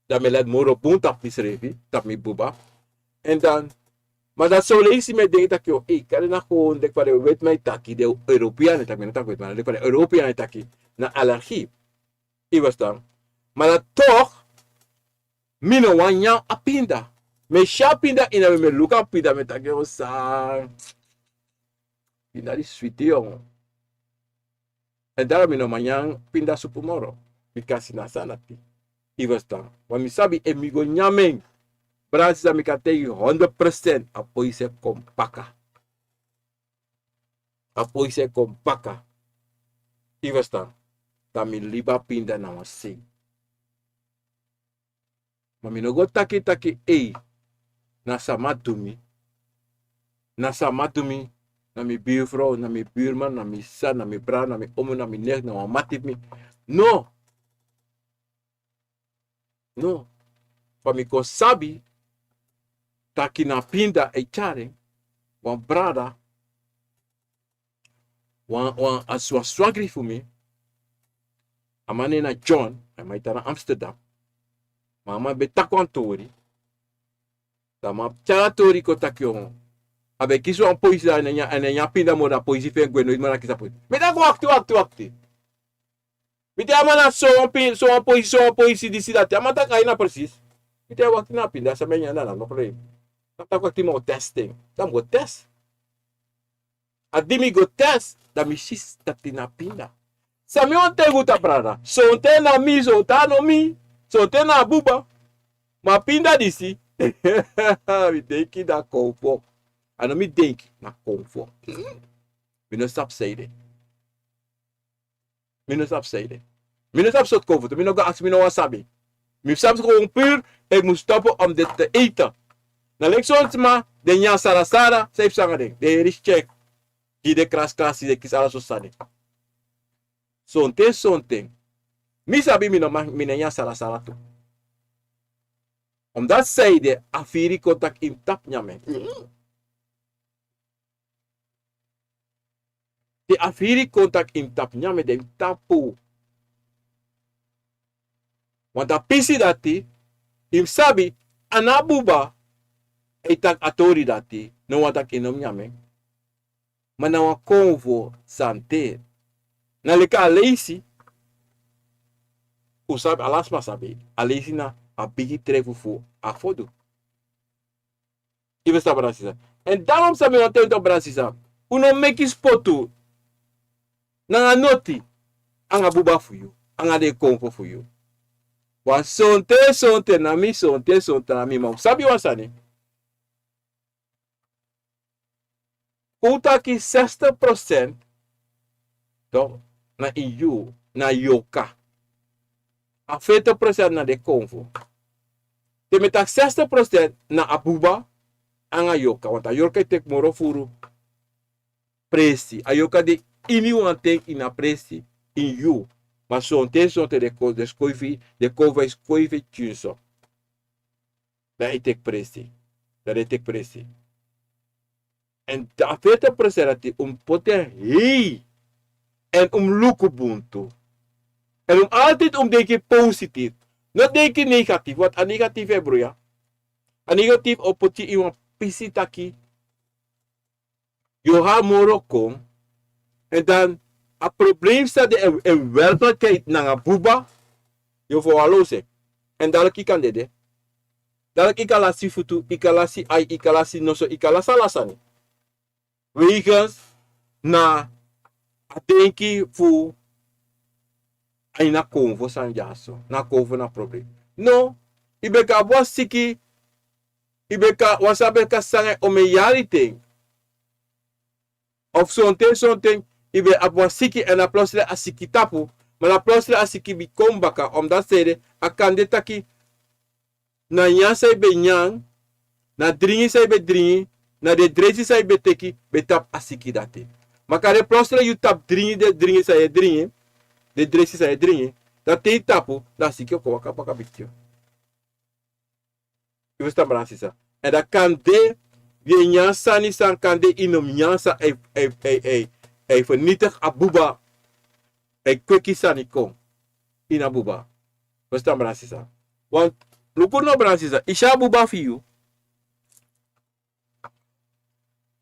dan mi e leti moro bun tapu misrefi, tapu mi buba. Èn dan, ma dan son leisi mi e denki taki, o, ei, kande na kon, leki fa den wetiman e taki, den European e taki, mi no taki wetiman, leki fa den European e taki, na allergie. I ferstan? Ma dan toch, mi no wani nyan a pinda. Mi e si a pinda ini a, mi e luku a pinda, mi e taki, o, san. Pinda disi switi, yongu. Èn darom mi no man nyan pinda supu moro. Bika a sani dati. I ferstan? Ma mi sabi efu mi go nyan en, brada sisa, mi kan taigi yu hondro procent, a poisi e kon baka. A poisi e kon baka. I ferstan? Dan mi libi a pinda na wan sei. Ma mi no go taki taki ei, na sama du mi. Na sama du mi. Na mi birfrow, na mi birman, na mi sa, na mi bra, na mi omu, na mi nek, na wan mati fu mi. No. No. Fa mi kon sabi taki na pinda e tyari wan brada, wan wan a swa swagri fu mi. A man nen na John, a man e tan na Amsterdam. Ma a man ben taki wan tori. Dan a man tyari a tori kon taki, o, a ben kisi wan poisi, dan a nyan pinda moro, dan poisi fu en gwe, noiti moro a kisi a poisi. Mi taki wakti, wakti, wakti. Mi taki a man na so wan pin, so wan poisi, so wan poisi, disi dati. A man taki a ini a presis. Mi taki wakti, na pinda san mi e nyan, dan na no problem. Dan mi taki wakti, mi o test en. Dan mi go test. A di mi go test, dan mi si taki na pinda. San mi wani taigi unu, brada? Sonten na mi, sonten a no mi, sonten na a buba. Ma a pinda disi, mi denki na konfo. A no mi denki, na konfo. Mi no sabi san ede. Mi no sabi san ede. Mi no sabi sortu konfo tu. Mi no go aksi, mi no wani sabi. Mi sabi kon puru, ik mus stoppen om dit te eten. Na leki son sma, den nyan sarasara, san e psa nanga den. Den heri check. Gi den kraskrasi, den kisi ala sortu sani. Sonten, sonten. Mi sabi mi no man, mi no e nyan sarasara tu. Omdat san ede, a firi kon taki yu mus tapu nyan en. Te a firi kon taki yu mus tapu nyan en, dan yu mus tapu. Want a pisi dati, yu mus sabi, a no a buba e taki a tori dati, no wani taki yu no mus nyan en. Ma na wan konfo sani de. Na leki a leisi. Un sabi, ala sma sabi, a leisi na a bigi trefu fu a fodu. Yu ferstan, brada sisa? Èn daarom san mi wani taigi unu, brada sisa, un no meki spotu nanga noti anga buba fu yu, anga den konfo fu yu. Want sonten, sonten na mi, sonten, sonten na mi. Ma un sabi wan sani. Un taki zestig procent, toch, na ini yu, na yorka. A veertig procent na den konfo. Te mi taki zestig procent na a buba anga yorka, want a yorka e teki moro furu presi. A yorka de ini wan ten, ini a presi, ini yu. Ma sonten, sonten den ko-, den skoifi, den konfo e skoifi tyin so. Dan e teki presi. Dan e teki presi. Èn dan a veertig procent dati un mus poti en hei. Èn un mus luku bun tu. Èn un mus altijd un mus denki positief. No denki negatief, want a negatief e bruya. A negatief o poti yu ini wan pisi taki yu o abi moro kon. Èn dan a problem san de en, en werkelijkheid nanga buba, yu o verwaarloos en. Èn dadelijk yu kan dede. Dadelijk yu kan lasi futu, yu kan lasi ai, yu kan lasi noso, yu kan lasi ala sani. Wegens na a denki fu a ini a konfo sani dyaso, na konfo na problem. No, yu ben kan abi wan siki, yu ben kan, wan sani ben kan sanga yu omen yari ten. Of sonten, sonten, yu ben abi wan siki èn a plotseling a siki tapu, ma na plotseling a siki ben kon baka, omdat san ede, a kan de taki na nyan san yu ben nyan, na dringi san yu ben dringi, na den dreisi san yu ben teki, ben tapu a siki dati. Ma kande plotseling yu tapu dringi, den dringi san yu e dringi, den dreisi san yu e dringi, dan te yu tapu, dan a siki o kon waka baka bikiti yu. Yu ferstan, brada sisa? Èn dan kande yu e nyan sani san kande yu no mus nyan, san e, e, e, e, e vernietig a buba, e kweki sani kon ini a buba. Ferstan, brada sisa? Want luku no, brada sisa, yu si a buba fu yu.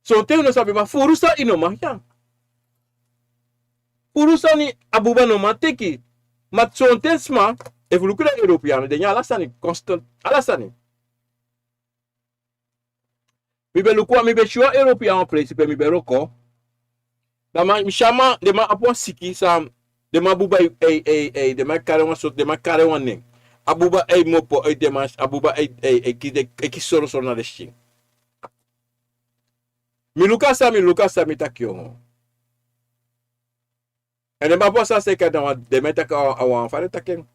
Sonten yu no sabi, ma furu sani yu no man nyan. Furu sani a buba no man teki. Ma sonten sma, efu yu luku den Europeano, den nyan ala sani, constant, ala sani. Mi ben luku wan, mi ben si wan Europeano presi pe mi ben wroko. Dan mi si a man, den man abi wan siki san, den man buba e, e, e, e, den man kari wan sortu, den man kari wan nen. A buba e mopo, e, den man, a buba e, e, e, ki-, e, e kisi sorosoro na den skin. Mi luku a sani, mi luku a sani, mi taki, o. Èn den man abi wan sani san e kari, na wan, den man e taki a, a wan fa den e taki en.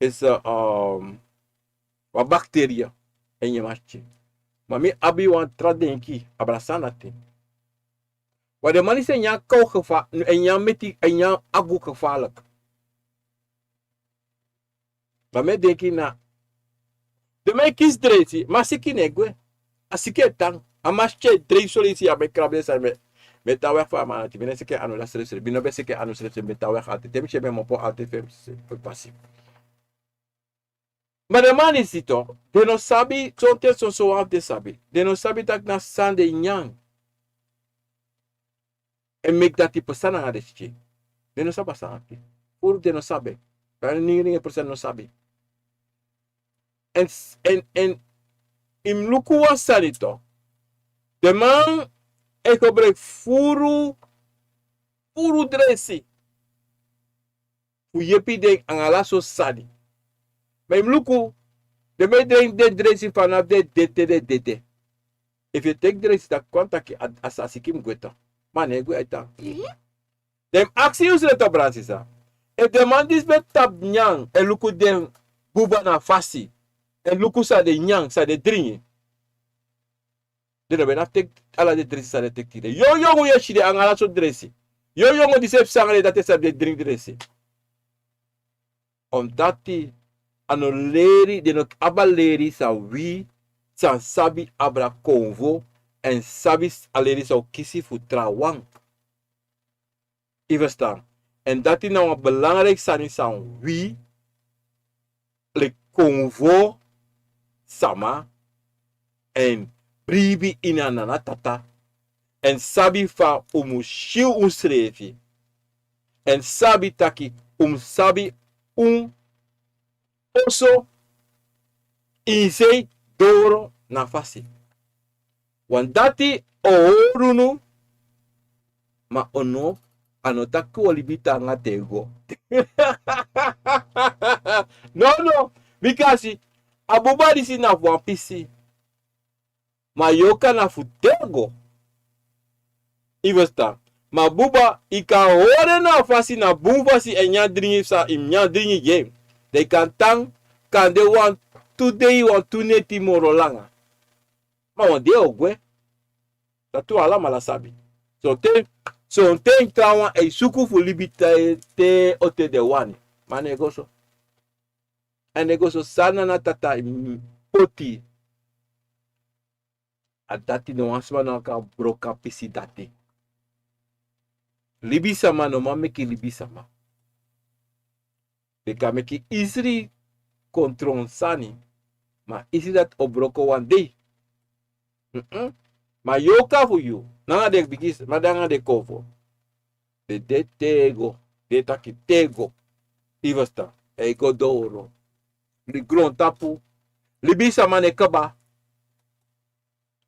Is, eh, um, Wan bakteria. En yu e masi. Ma mi abi wan tra denki abra sani dati. Wan den man disi e nyan kaw gefa, e nyan meti, e nyan agu gefarlik. Ma mi e denki na den man e kisi dreisi, ma a siki no e gwe. A siki e tan. A masi e dreisi solisi ya, mi e krabu den sani, mi e tan wegi fu a man dati. Mi no e siki en anu dati srefsrefi, mi no ben siki en anu srefsrefi, mi e tan wegi altide. Te mi si en mi e mopo altide fu en pasi. Ma den man disi tu, den no sabi, sonten sonsowan fu den sabi. Den no sabi taki na san den nyan e meki dati pasa nanga den sikin. Den no sabi a sani dati. Furu den no sabi. Bina ningi ningi persen no sabi. En, en, en, yu mus luku wan sani tu. Den man e gebruiki furu, furu dreisi fu yepi den anga ala sortu sani. Ma yu mus luku, den man e dringi den dreisi fanafu den dede, den dede. Efu yu e teki dreisi, dan kon taki a, a sani siki mus gwe tu. Ma a no e gwe a e tan. Mhm. Dan yu mus aksi yusrefi tu, brada sisa. Efu den man disi ben tapu nyan, e luku den buba na fasi, e luku san den nyan, san den dringi. Den no ben abi teki ala den dreisi san den teki tide. Yu yongu yu e si den anga ala sortu dreisi. Yu yongu disi e psa anga den dati e sabi den dringi dreisi. Omdati a no leri, den no abi a leri san wi, san sabi abra konfo, èn sabi a leri san un kisi fu trawan. Yu ferstan? Èn dati na wan belangriki sani san wi, leki konfo sama, èn bribi ini a nana tata, èn sabi fa un mus si unsrefi, èn sabi taki un mus sabi un oso ini sei doro na fasi. Wan dati o hori unu, ma unu, a no taki un o libi taanga te go. No, no, bikasi a buba disi na fu wan pisi. Ma yu o kan na fu te go. Yu ferstan? Ma buba, yu kan hori en na a fasi, na bun fasi, èn nyan dringi san yu mus nyan dringi gi en. Dan yu kan tan, kande wan tu dei, wan tu neti moro langa. Ma wan dei o gwe. Dati un alamala sabi. Sonten, sonten trawan e suku fu libi te, te o te den wani. Ma a no e go so. A no e go so. San nana tata poti, a dati, no wan sma no kan broko a pisi dati. Libisama no man meki libisama. Den kan meki isri kon tron sani, ma isri dati o broko wan dei. Mm-mm. Ma yu o kan fu yu, nanga den bigi sma, nanga den konfo. Den de te go, den taki te go. Yu ferstan? E go doro. Di grontapu, libisama no e kaba.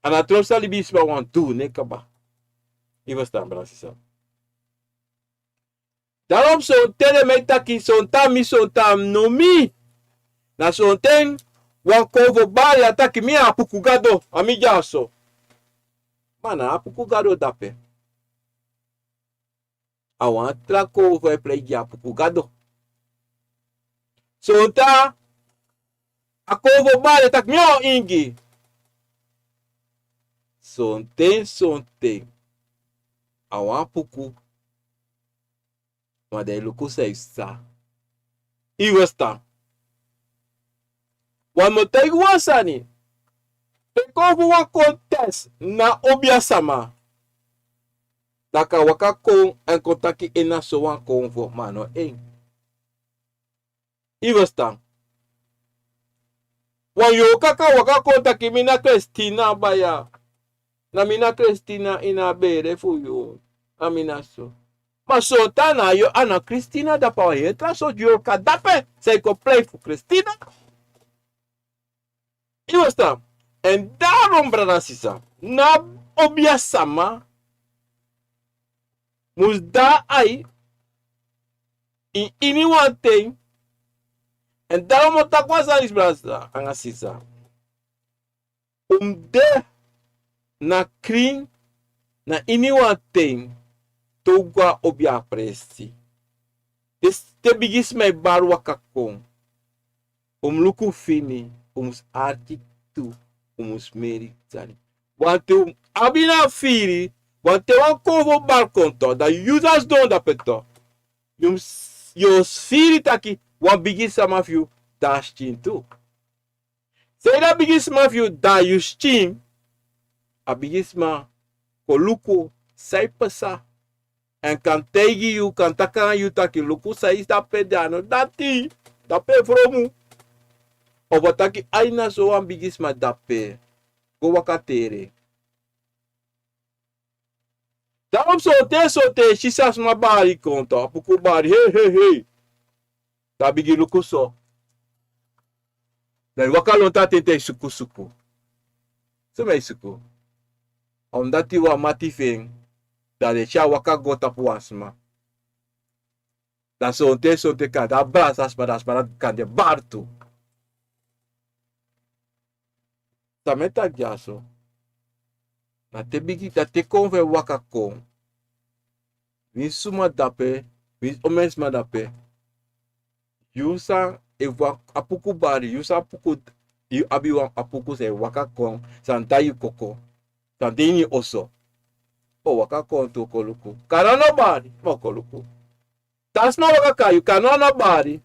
A no tron san libisma wani du, no e kaba. Yu ferstan, brada sisa? Daarom sonten den man e taki, sonten a mi, sonten a no mi. Na sonten wan konfo bari a taki mi a Apuku Gado, a mi dyaso. Ma na Apuku Gado dape. A wan tra konfo e prei gi Apuku Gado. Sonten a konfo bari e taki mi o ingi. Sonten, sonten a wan Apuku. Ma dan yu luku san yu sa. Yu ferstan? Wan mi o taigi wan sani. Te konfo wani kon tesi na obiasama, dan a kan waka kon èn kon taki en na sowan konfo, ma a no en. Yu ferstan? Wan yorka kan waka kon taki mi na Kristina baya. Na mi na Kristina ini a bere fu yu. A mi na so. Ma sonten a na yu, a na Kristina dape, a wan heri tra sortu yorka dape san e kon prei fu Kristina. Yu ferstan? Èn daarom, brada sisa, na obiasama mus de na ai ini wan ten. Èn daarom mi o taki wan sani, brada anga sisa. Un mus de na krin, na ini wan ten, te un go na obia presi. Te, te bigisma e bari waka kon, un mus luku fini. Un mus arki tu, un mus meri sani. Wanten un abi na firi, wanten wan kon fu balkon to, dan yu sa sidon dape to. Yu mus, yu o firi taki wan bigi sama fu yu de a skin tu. San ede a bigi sma fu yu, dan yu skin, a bigi sma kon luku san e pasa. Èn kan taigi yu, kan taki nanga yu taki luku san e dape de a no dati, dape fromu. Of a taki ai na so wan bigi sma dape. Go waka tere. Dan un sonten sonten e si san sma bari kon to, a puku bari, hei, hei, hei. Dan a bigin luku so. Dan a waka lontu a tenten e suku suku. Suma e suku? Omdati wan mati fu en, dan den si a waka go tapu wan sma. Dan sonten sonten kande a brasa sma, dan a sma dati kande bari tu. San mi e taki dyaso, na te bigi, na te kon fu en waka kon. Winsi suma dape, winsi omeni sma dape. Yu san, efu a puku bari, yu san a puku, yu abi wan a puku san e waka kon, san de a yu koko, san de ini yu oso. O waka kon tu, o kon luku. Kande a no bari, ma o kon luku. Te a sma waka kon na yu, kande a no bari.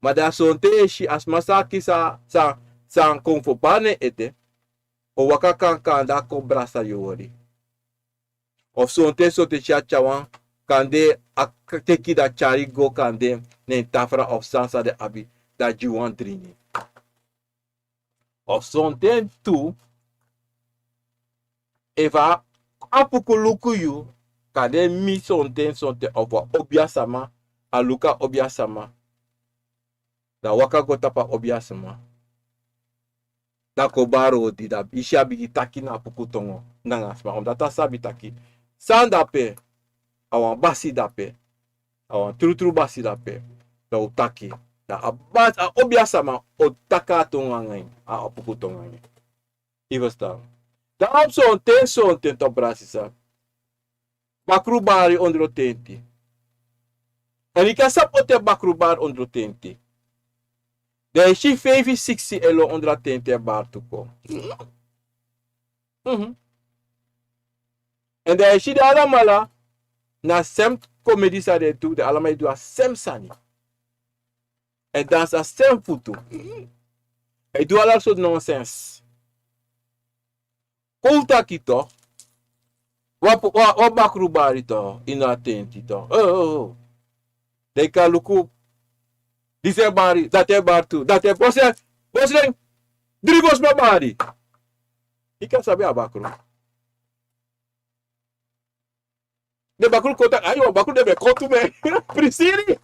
Ma dan sonten yu e si a sma san a kisi san, san kon fu bari na en ede, o waka kon, kande a kon brasa yu wori. Of sonten sonten si a tyari wan, kande a k-, teki dan tyari go kande na en tafra of san san den abi, dan gi wan dringi. Of sonten tu, efu a puku luku yu, kande mi sonten sonten, of wan obiasma, a luku a obiasma, dan a waka go tapu a obiasma. Dan a kon bari odi, dan yu si a bigin taki na a puku tongo nanga a sma, omdati a sabi taki san dape, a wan basi dape, a wan trutru basi dape. Dan un taki, dan a basi, a obiasma o taki a tongo nanga en, a, a puku tongo nanga en. Yu ferstan? Dan a abi sonten sonten tu, brada sisa, bakru bari ondro tenti. Èn yu kan sabi o ten bakru bari ondro tenti. Dan yu si feifi siksi e lon ondro a tenti e bari tu kon. Mhm. Èn dan yu si den alamala na sem komedi san den e du, den alamala e du a sem sani. Èn dansi a sem futu. E du ala sortu nonsens. Kon un taki to, wan, wan, wan bakru bari to, ini a tenti to. Oh, oh, oh. Den kan luku, disi e bari, dati e bari tu, dati e bosren, bosren, dri bosma bari. Yu kan sabi a bakru. Den bakru kon taki, ai, wan bakru den ben kon tu, mi e prisiri.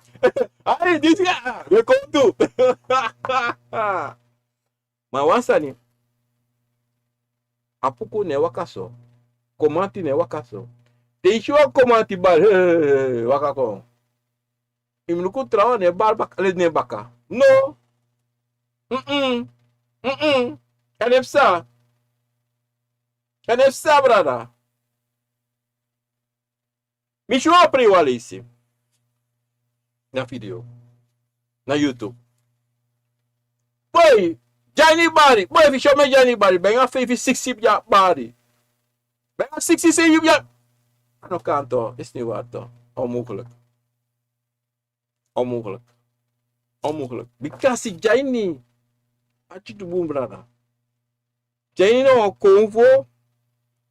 Ai, disi ya, ben kon tu. Ma wan sani, a puku no e waka so. Komanti no e waka so. Te yu si wan komanti bari, he, he, he, he, waka kon. Yu mus luku trawan, no e bari baka, leti no e baka. No. Mm-mm. Mm-mm. Èn a no e psa. A no e psa, brada. Mi si wan prei wan leisi na video na YouTube. Boi, Dyani bari, boi, efu yu si mi, Dyani bari, ben a feifi siksi bari. Ben a siksi seibi bari. A no kan to, is niet waar to. Onmogelijk. Onmogelijk. Onmogelijk. Bikasi Dyani, a tyutu bun, brada. Dyani na wan konfo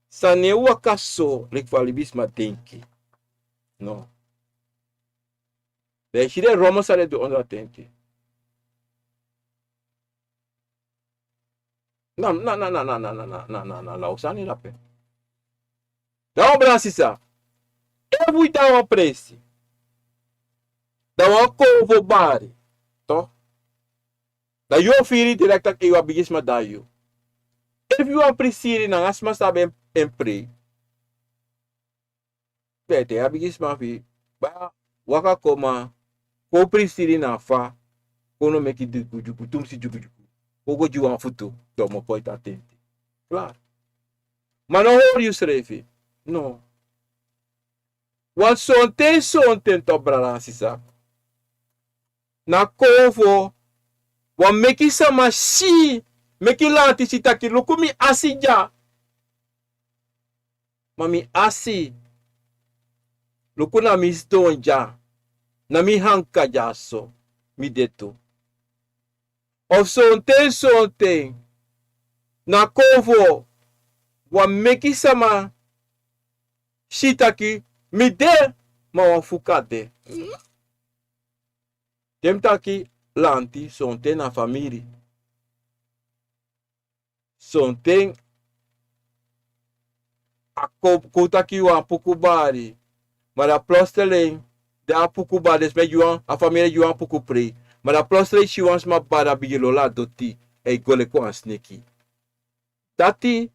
san no e waka so leki fa libisma denki. No. Dan yu si den rommel san den du ondro a tenti. Na, na, na, na, na, na, na, na, na, na, na, law sani dape. Dan wan brada sisa, efu yu de na wan presi, dan wan konfo bari, toch? Dan yu o firi direct taki yu a bigisma dan yu. Efu yu wani prisiri nanga sma san ben, ben prei. Dan yu e taigi a bigisma fu yu, baya, waka kon ma, kon prisiri na fa, kon no meki dyugudyugu, tumsi dyugudyugu. Kon go gi wan futu, dan un o poti a tenti. Klaar. Ma no hori yusrefi. No. Wan sonten sonten toch, brada nanga sisa. Na konfo Wan meki sama si, meki lanti si taki luku mi asi dya. Ma mi asi, luku na mi sidon dya, na mi hanka dya so, mi de tu. Of sonten sonten na konfo wan meki sama si taki mi de, ma wan fuka de. Den mi taki lanti sonten na famiri. Sonten a kon kon taki yu wan puku bari, ma da plostelin de a puku bari, den sma e gi wan, a famiri e gi wan puku prei. Ma da plostelin si wan sma bari a bigin lolo a doti, e go leki wan sneki. Dati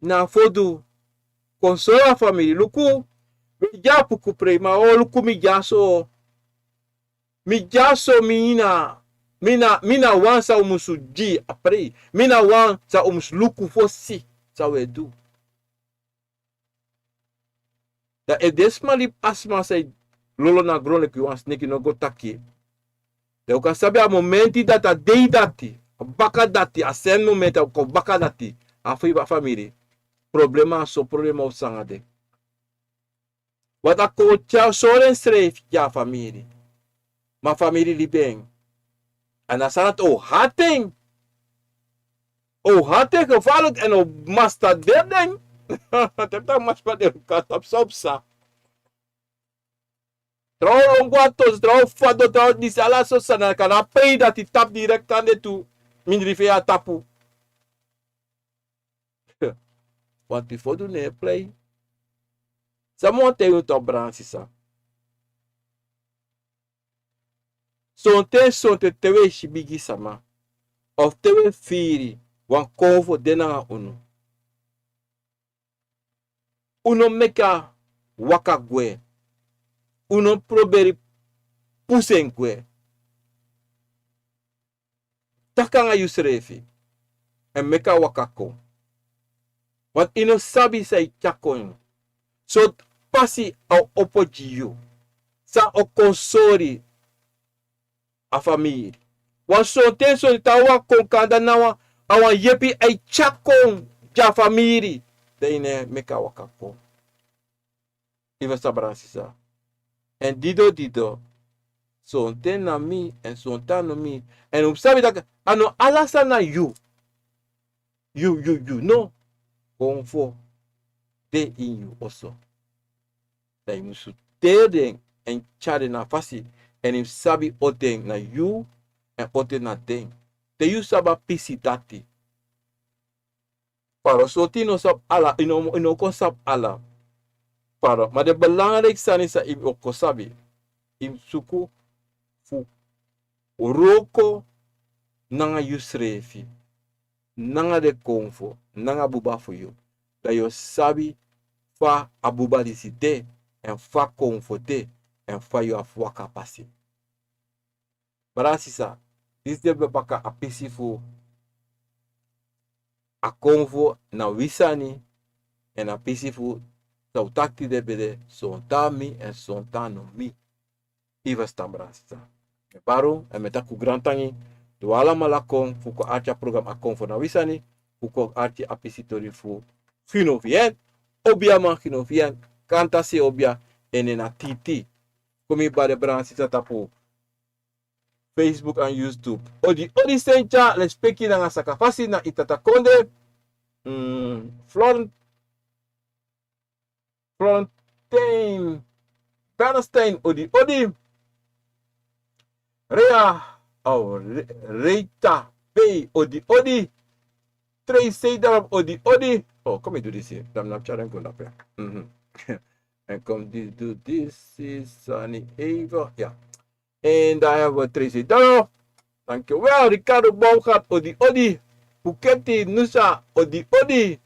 na a fodu. Kon sori a famiri luku, mi e gi a puku prei ma o luku mi dya so. Mi dya so mi na, mi na, mi na wan san un musu gi a prei. Mi na wan san un musu luku fosi san un e du. Da efu den sma libi a sma san e lolo na gron leki wan sneki no go taki. Da un kan sabi a momenti dati a dei dati, a baka dati a sen momenti a kon baka dati, a feifi a famiri. Problema a so problema o sanga de. Wat a kon tyari sori ensrefi gi a famiri. Ma famiri libi en. Èn a sani dati o hati en. O hati en gevaarlik èn o masta deri den. Te mi taki masta deri un kan tapu san psa. Trawan o lon go a tosi, trawan o fadon, trawan o disi ala so sani a kan na a pei dati tapu direkti ande tu. Mindri fu en a tapu. Wanti fodu no e prei. San mi wani taigi unu tu a brada sisa? Sonten sonten te un e si bigi sama of te un e firi wan konfo de nanga unu, un no meki a waka gwe. Un no proberi pusu en gwe. Taki nanga yusrefi èn meki a waka kon. Want yu no sabi san e tyari kon. Sortu pasi a o opo gi yu, san o kon sori a famiri. Wan sonten sonten te a waka kon kanda na wan, a wan yepi a e tyari kon gi a famiri. Dan yu no e meki a waka kon. Yu e ferstan brada sisa? Èn dido dido, sonten na mi èn sonten a no mi. Èn un mus sabi taki a no ala sani na yu. Yu yu yu no. Konfo de ini yu oso. Dan yu mus teri den èn tyari den na a fasi. Èn yu mus sabi o ten na yu èn o ten na den. Te yu sabi a pisi dati. Pardon, sortu yu no sabi ala, yu no, yu no kon sabi ala. Pardon, ma den belangriki sani san yu o kon sabi, yu mus suku fu wroko nanga yusrefi, nanga den konfo, nanga buba fu yu. Dan yu o sabi fa a buba disi de, èn fa konfo de, èn fa yu abi fu waka pasi. Brada sisa, disi de ben baka a pisi fu a konfo na wi sani, èn a pisi fu san un taki tide ben de sonten na mi èn sonten na no mi. Yu e ferstan brada sisa? Mi e bari un èn mi e taki un grantangi. Te un alamala kon fu kon arki a program a konfo na wi sani, fu kon arki a pisi tori fu Ginofien, obiaman Ginofien, kanta sei obia, en nen na Titi. Kon mi bari brada sisa tapu Facebook and YouTube. Odi odi Sentia, lespeki nanga sakafasi na yu tata kondre. Mm, Florent, Florentine Bernstein, odi odi. Rea, oh, Re- Reita Bey, odi odi. Tracy Darab, odi odi. Oh, kom mi du disi. Dan mi no abi tyari en go dape. Mhm. En kom di du disi sani even. Ya. En dan hebben we Tracy Daro. Dankjewel. Ricardo Baumgart, odi odi. Buketi Nusa, odi odi.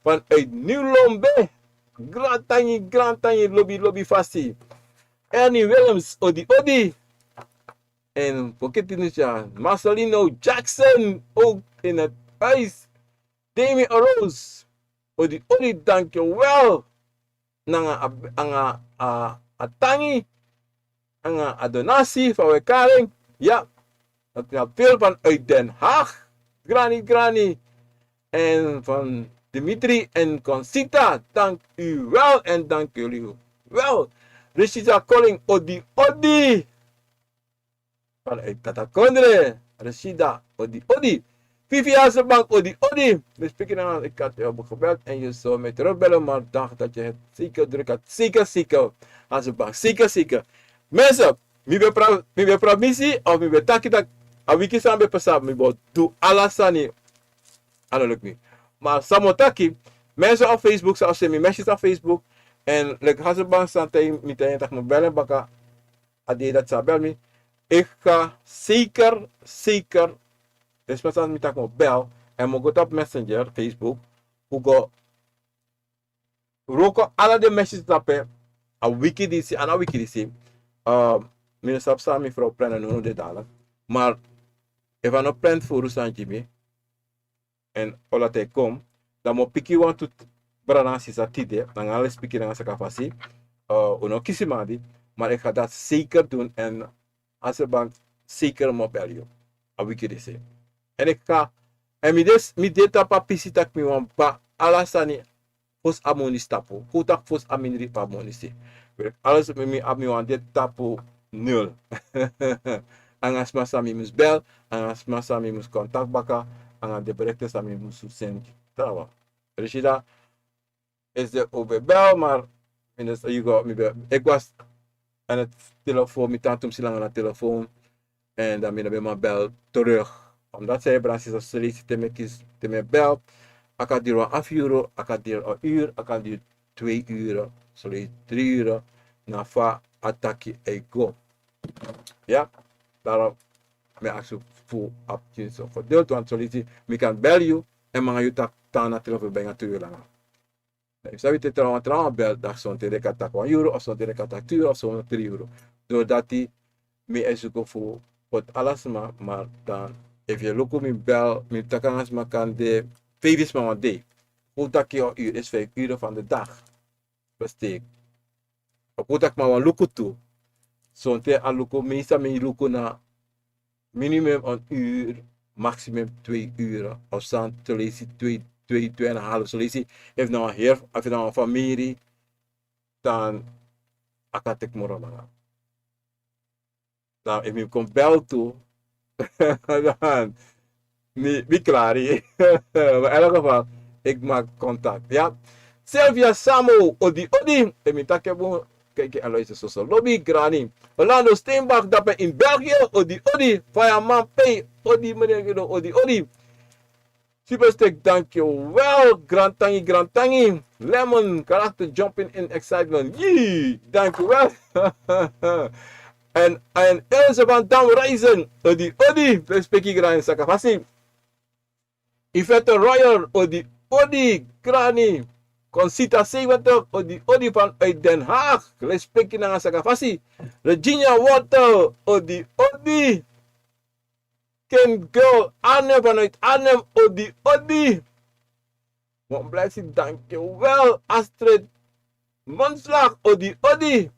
Vanuit Nieuw Lombe. Grantangi, grantangi, lobi, lobi fasi. Ernie Willems, odi odi. En Buketi Nusa, Marcelino Jackson, ook in het huis. Demi Rose, odi odi, dankjewel. Nanga a, anga a, a tangi, anga a donasi fu a wekaren. Ya. Dat is veel vanuit Den Haag. Grani, grani. En van Dimitri en Concita, dank u wel en dank jullie wel. Rishida Koling, odi, odi. Vanuit Tata Kondre, Rishida, odi, odi. Fifi Hazenbank, odi, odi. We spreken dan, ik had je hebben gebeld en je zou mij terugbellen, maar dacht dat je het zeker druk had. Zeker, zeker. Hazenbank, zeker, zeker. Mensen, mi ben pra-, mi ben pramisi, of mi ben taki dat a wiki san ben pasa, mi bo du ala sani. Ano luk mi. Maar san mi o taki, mensen op Facebook, san o seni mi message op Facebook. En leki Hazenbank san ten mi ten tak' mi o bel en baka, a dei dati san a bel mi. Ik ga zeker, zeker, dus mi taki mi o bel. En mi o go tapu Messenger, Facebook. Un go wroko ala den message tapu a wiki disi, a na wiki disi. Eh, mi no sabi san mi frow plan no de dala. Maar efu a no plan furu san gi mi, en o lati kon, dan mi o piki wantu brada nanga sisa tide, nanga ala den pikin nanga saka fasi, eh, un no kisi mandi, maar ik ga dat zeker doen en Hazenbank, zeker mi o bel yu a wiki disi. En ik ga, en mi de, mi de tapu a pisi tak' mi wani ba ala sani fosi a moni stapu. Kon taki fosi a mindri fu a moni si. Werk alles mi, mi abi mi wani de tapu nul. Anga sma san mi mus bel, anga sma san mi mus contact baka, anga den berichten san mi mus seni. Trawan. Rishida, is de un ben bel, maar mi no sa, yu go, mi ben, ik was aan het telefoon, mi tan tumsi langa na telefoon. En dan mi no ben man bel terug. Omdat zij branches als Solisi te me kis, te me bel. A kan duur wan half uur, a kan duur een uur, a kan duur twee uur, Solisi drie uur. Na fa a taki e go. Ja, daarom mi aksi fu update so gedeeld, want Solisi, mi kan bel yu, en mi nanga yu taki tan na telefoon bijna twee uur langa. Dan yu sabi te trawan, trawan bel, dan sonten den kan taki wan uur, of sonten den kan taki twee uur, of sonten drie uur. Doordat mi e suku fu poti ala sma, maar dan, efu yu luku mi bel, mi taki nanga sma kan de feifi sma wan dei. Kon taki een uur is vijf uur van de dag. Besteek. Of kon taki mi wani luku tu. Sonten a luku, meestal mi luku na minimum een uur, maximum twee uur. Of san Solisi twee, twee, twee en een half. Solisi, efu na wan heri, efu na wan famiri, dan a kan teki moro langa. Dan efu mi kon bel tu, dan mi, mi klari. Maar in elk geval, ik maak contact. Ja. Sylvia Samo, odi, odi. En mi taki bun, kijk, en luister, so, so. Lobi, grani. Orlando Steenbach, dape in België, odi, odi. Fireman P, odi, meneer Guido, odi, odi. Superstick, dankjewel. Grantangi, grantangi. Lemon, karakter, jumping in excitement. Yee, dankjewel. En, en Ilse van Dam Reizen, odi, odi. Respecti, grani, saka fasi. Yvette Royer, odi, odi, grani. Concita zeventig, odi, odi, vanuit Den Haag. Respecti nanga saka fasi. Regina Wortel, odi, odi. Ken Girl Arnhem vanuit Arnhem, odi, odi. Mon Blessing, dankjewel. Astrid Monslag, odi, odi.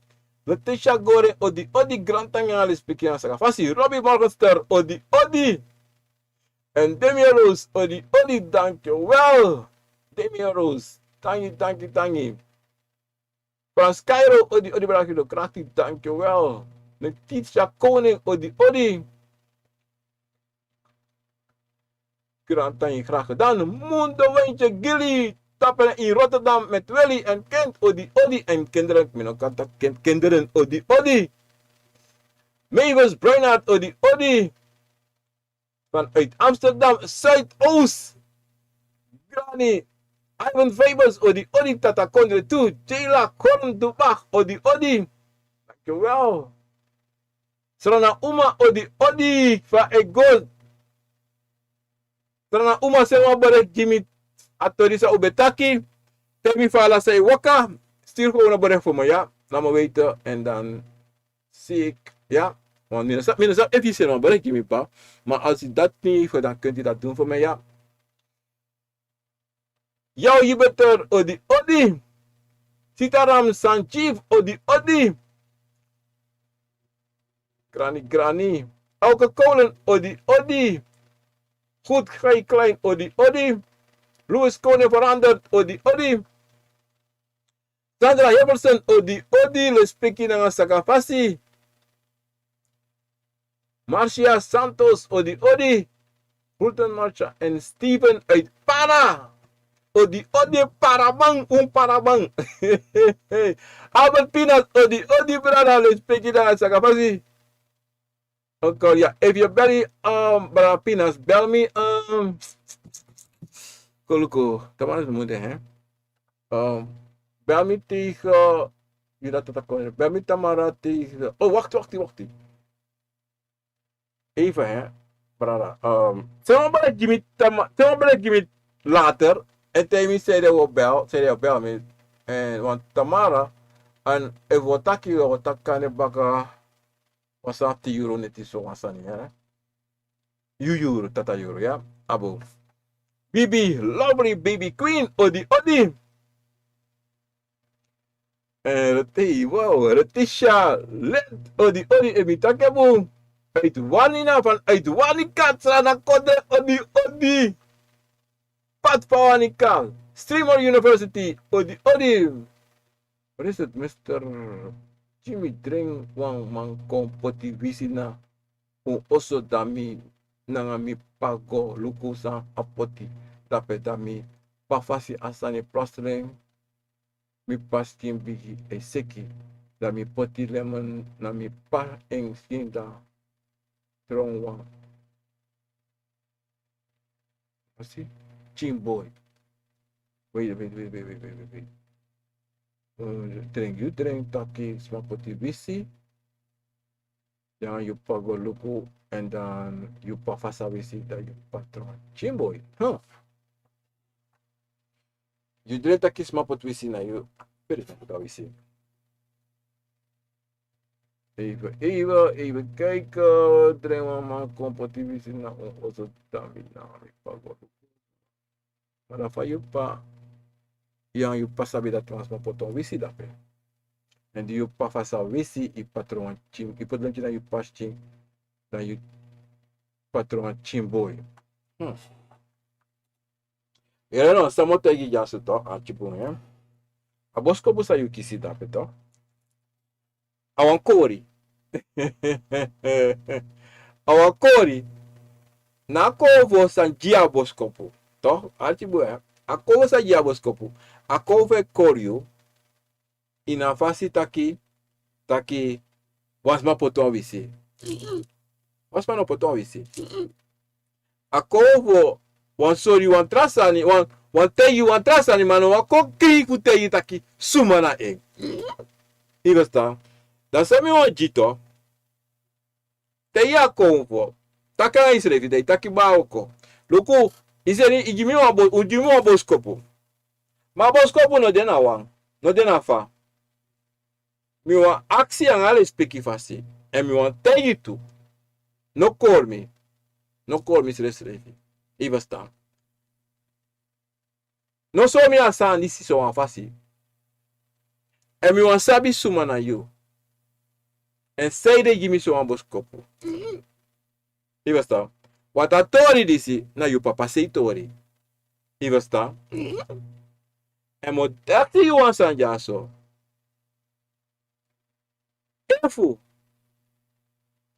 Letitia Gore, odi, odi. Grantangi nanga respecti nanga saka fasi. Robbie Morgenster, odi, odi. En Demi Rose, odi, odi, dankjewel. Demi Rose, tangi, tangi, tangi. Frans Cairo, odi, odi, brada Guido, krachtig, dankjewel. Letitia Koning, odi, odi. Grantangi, graag gedaan. Mundo Wijntje Gilly, tapu in Rotterdam met Willy en Kent, odi, odi. En kinderen, mi no kan taki kind-, kinderen, odi, odi. Mavis Bruinart, odi, odi. Vanuit Amsterdam Zuidoost. Granny Ivan Fabers, odi, odi, tata Kondre tu. Jayla Korndubach, odi, odi. Dankjewel. Srana Uma, odi, odi, fa e go. Srana Uma, seni wan bericht gi mi, a tori san un ben taki. Te mi fala san e waka. Stuur gewoon een bericht voor me, ja. Laat me weten en dan zie ik, ja. Want mi no sa, mi no sa efu yu seni wan bericht gi mi, pa. Maar als u dat niet heeft gedaan, kunt u dat doen voor mij, ja. Yo, Jupiter, odi, odi. Sitaram Sanjeev, odi, odi. Grani, grani. Auke Kolen, odi odi. Goed Gei Klein, odi odi. Louis Koning Veranderd, odi odi. Sandra Jefferson, odi odi, lespeki nanga sakafasi. Marcia Santos, odi odi. Fulton Marcia en Steven uit Para. Odi odi, Paraman, un Paraman. Albert Pinas, odi odi, brada, lespeki nanga sakafasi. Oké, ja, if you bel, um, brada Pinas, bel me, um, Koluku, Tamara is moeder, hè? Um, bel me tegen, je dat dat kon, bel me Tamara tegen, oh, wacht, wacht, wacht. Even, hè, brada. Um, zeg maar bel, give me Tama-, zeg maar bel, give me later. En tegen me zei hij wil bel, zei hij bel me. En want Tamara, en even wat taki, wat taki kan je bakken. Wan sani fu tin yuru neti so wan sani, hè? Yu yuru, tata yuru, ya? Abo. Bibi, lovely baby queen, odi, odi. Eh, Reti, wow, Retisha, let, odi, odi, ebi take bun. Uit Wani na van, uit Wani Katsra na kode, odi, odi. Pat Pawanikang, Streamer University, odi, odi. Wat is het, mister Jimmy Dring, wan man kon poti wisi na un oso, dan mi nanga mi p'pa go luku san a poti dape, dan mi p'pa fasi a sani plotseling, mi p'pa skin bigi e seki, dan mi poti lemon na mi p'pa en skin dan tron wan. Asi? Chin boy. Wait, wait, wait. Uh, drink, yu drink taki sma poti wisi. Dan yu p'pa go luku, en dan yu p'pa fasi a wisi, dan yu p'pa tron. Chin boy. Huh. Yu drink taki sma poti wisi na yu. Peri taki poti wisi. Even, even, even kijken. Dring wan man kon poti wisi na un oso, dan mi na mi p'pa go luku. Ma dan fa yu p'pa, yu anga yu p'pa sabi dati wan sma poti wan wisi dape. En di yu p'pa fasi a wisi, yu p'pa tron wan chin, yu poti lemon na yu p'pa skin, dan yu p'pa tron wan chin boy. Hmm. Yere no, san mi o taigi yu dyaso tu, a chin boy, eh? A boskopu san yu kisi dape tu. A wan kori. A wan kori. Na a konfo san gi a boskopu. Toch? Arki bun, eh? A konfo san gi a boskopu. A konfo e kori yu. Ini a fasi taki, taki, wan sma poti wan wisi. Wan sma no poti wan wisi. A konfo wani sori wan tra sani, wani, wani taigi wan tra sani, ma no wani kon krin fu taigi taki suma na en. Yu e ferstan? Dan san mi wani gi tu, te yu e kon fu taki nanga yusrefi, dan yu taki baa, oko. Luku, yu seni, yu gi mi wan bo-, yu gi mi wan boskopu. Ma boskopu no de na wan, no de na fa. Mi wani aksi nanga lespeki fasi. Èn mi wani taigi tu. No kori mi. No kori mi srefsrefi. Yu e ferstan? No sori mi a sani disi sowan fasi. Èn mi wani sabi suma na yu. Èn sanede yu gi mi sowan boskopu. Yu e ferstan? Want a tori disi na yu papa sei tori. Yu e ferstan? Èn mi o taigi yu wan sani dyaso. Efu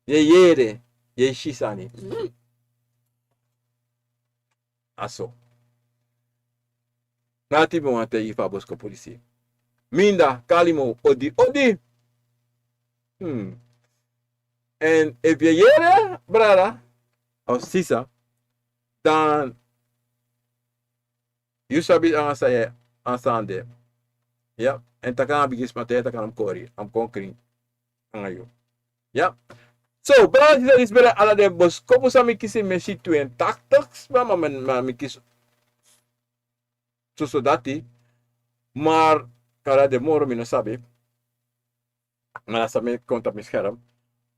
yu e yere, yu e si sani. A so. Na dati mi wani taigi yu fu a boskopu disi. Minda Kalimo, odi odi. Hmm. Èn efu yu e yere, brada of sisa, dan yu sabi nanga san yu e, nanga san de. Ya, èn taki nanga bigi sma, te yu e taki nanga mi kori, a mus kon krin nanga yu. Ya. So, brada, sisa, disi ben de ala den boskopu san mi kisi, mi e si tu en taktik, ma, ma, ma, ma mi kisi soso dati, maar kande den moro mi no sabi. Ma na san mi e kon tapu mi skerm.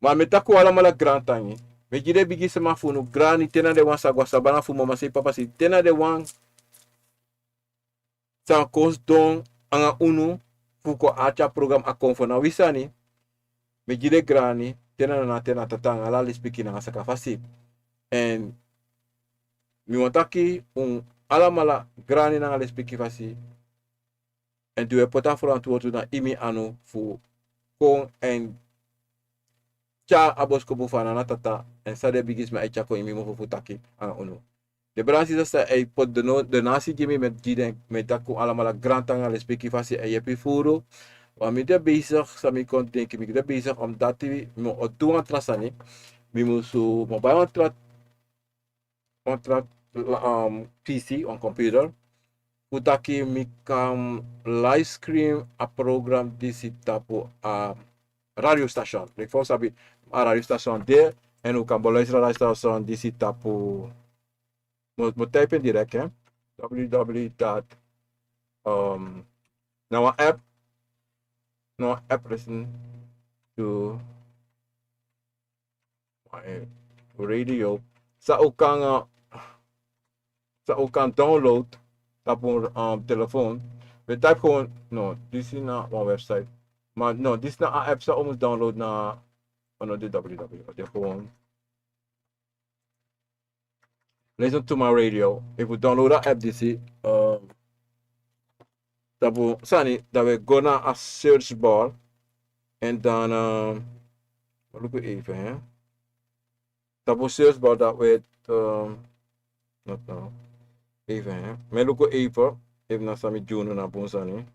Ma mi e taki un alamala grantangi. Mi e gi den bigi sma fu unu, grani, te na den wan sa go a sabana fu mama sei papa sei, te na den wan san kon sidon nanga unu fu kon arki a program A Konfo Na Wi Sani. Mi e gi den grani, te na nana, te na tata, nanga ala lespeki nanga sakafasi. Èn mi wani taki un alamala grani nanga lespeki fasi. Èn di un e poti a ferantwortu na ini mi anu fu kon èn tyari a boskopu fu a nana tata, èn san den bigisma e tyari kon ini mi mofu fu taki nanga unu. Den brada nanga sisa san e poti donasi gi mi, mi e gi den, mi e taki un alamala grantangi nanga lespeki fasi èn yepi furu. Ma mi de bezig, san mi kon denki, mi de bezig omdati mi o du wan tra sani. Mi musu, mi o bai wan tra wan tra, um, P C, wan computer. Fu taki mi kan livestream a program disi tapu a radio station. Leki fa un sabi, a radio station de, èn un kan beluisteren a radio station disi tapu, mi o, mi o type in direct, hè. W W W dot, um, na wan app, na wan app listen to radio. San un kan, uh, san un kan download tapu, um, telefoon. We type gewoon, no, disi na wan website. Ma no, disi na a app san un mus download na, oh no, di W W W, di gewoon Listen to My Radio. Efu un download a app disi, um, tapu sani, dan we go na a search bar. Èn dan, um, luku even, hè. Tapu search bar dan we, um, not now. Even, hè. Mi luku even, efu na san mi gi unu na bun sani.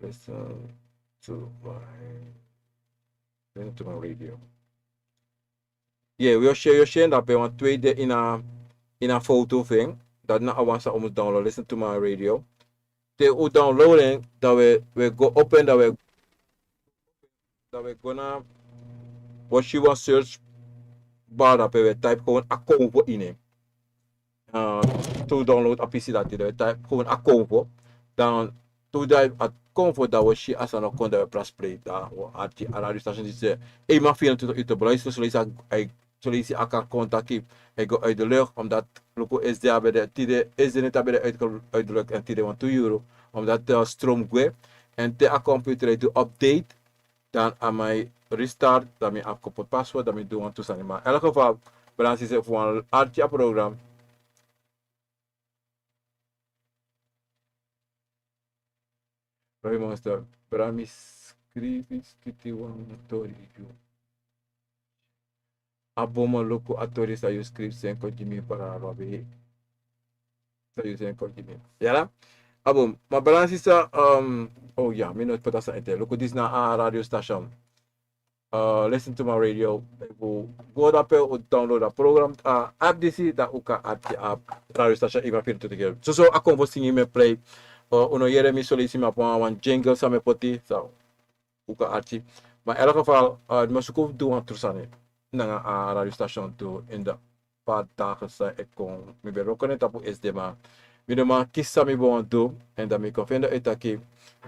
Listen to my, listen to my radio. Yeah, we o share, we o share dape wan tweede ini a, ini a foto fu en. Dati na a wan san un mus download, listen to my radio. Te un download en, dan we, we go open, dan we, dan we go na, we si wan search bar dape, we type gewoon Akomfo ini en. Uh, te un download a pisi dati, dan we type gewoon Akomfo. Dan te un type Akomfo, dan we si a sani o kon, dan we press play. Dan we arki a radio station disi, eh, yu man firi en tu, yu te beluisteren, zoleisi a, yu, zoleisi a kan kon taki, yu go uit de lucht, omdat luku S D A ben de, tide S D net a ben de uit, uit de lucht, èn tide wantu yuru, omdat, eh, stroom gwe, èn te a computer e du update, dan a man e restart, dan mi abi kon poti password, dan mi du wantu sani. Ma in elk geval, brada nanga sisa, fu wan arki a program. Roy Monster, brada, mi skrifi, skrifi wan tori gi yu. A bun, mi o luku a tori san yu skrifi, seni kon gi mi, para Robi. San yu seni kon gi mi. Yala? A bun, ma brada nanga sisa, um, oh ya, mi no poti a sani ete. Luku, disi na a radio station. Uh, listen to my radio. Efu un go dape, un download a program, uh, app disi, dan un kan arki a radio station, yu man firi en tu. Soso Akomfo singi mi e play. Uh, un no yere mi, zoleisi mi abi wan jingle san mi e poti. So, un kan arki. Ma in elk geval, uh, mi o suku fu du wan tra sani nanga a radio station tu in de paar dagen san e kon. Mi ben wroko en tapu S D, ma mi no man kisi san mi ben wani du, èn dan mi kon feni uit taki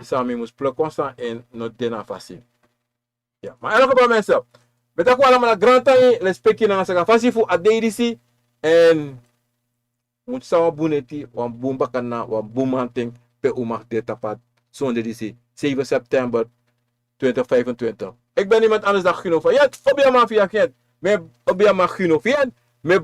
san mi mus pluk wan sani, èn no de na fasi. Ya, ma in elk geval, mensen, mi e taki un alamala grantangi, lespeki nanga sakafasi fu a dei disi, èn un mus san wan bun neti, wan bun bakadina, wan bun mamanten, pe un mag de tapu a sonde disi, zeven september twintig vijfentwintig. Ik ben niemand anders dan Gino Fayet, Obiaman via Gent. Mi, Obiaman Gino Fayet, mi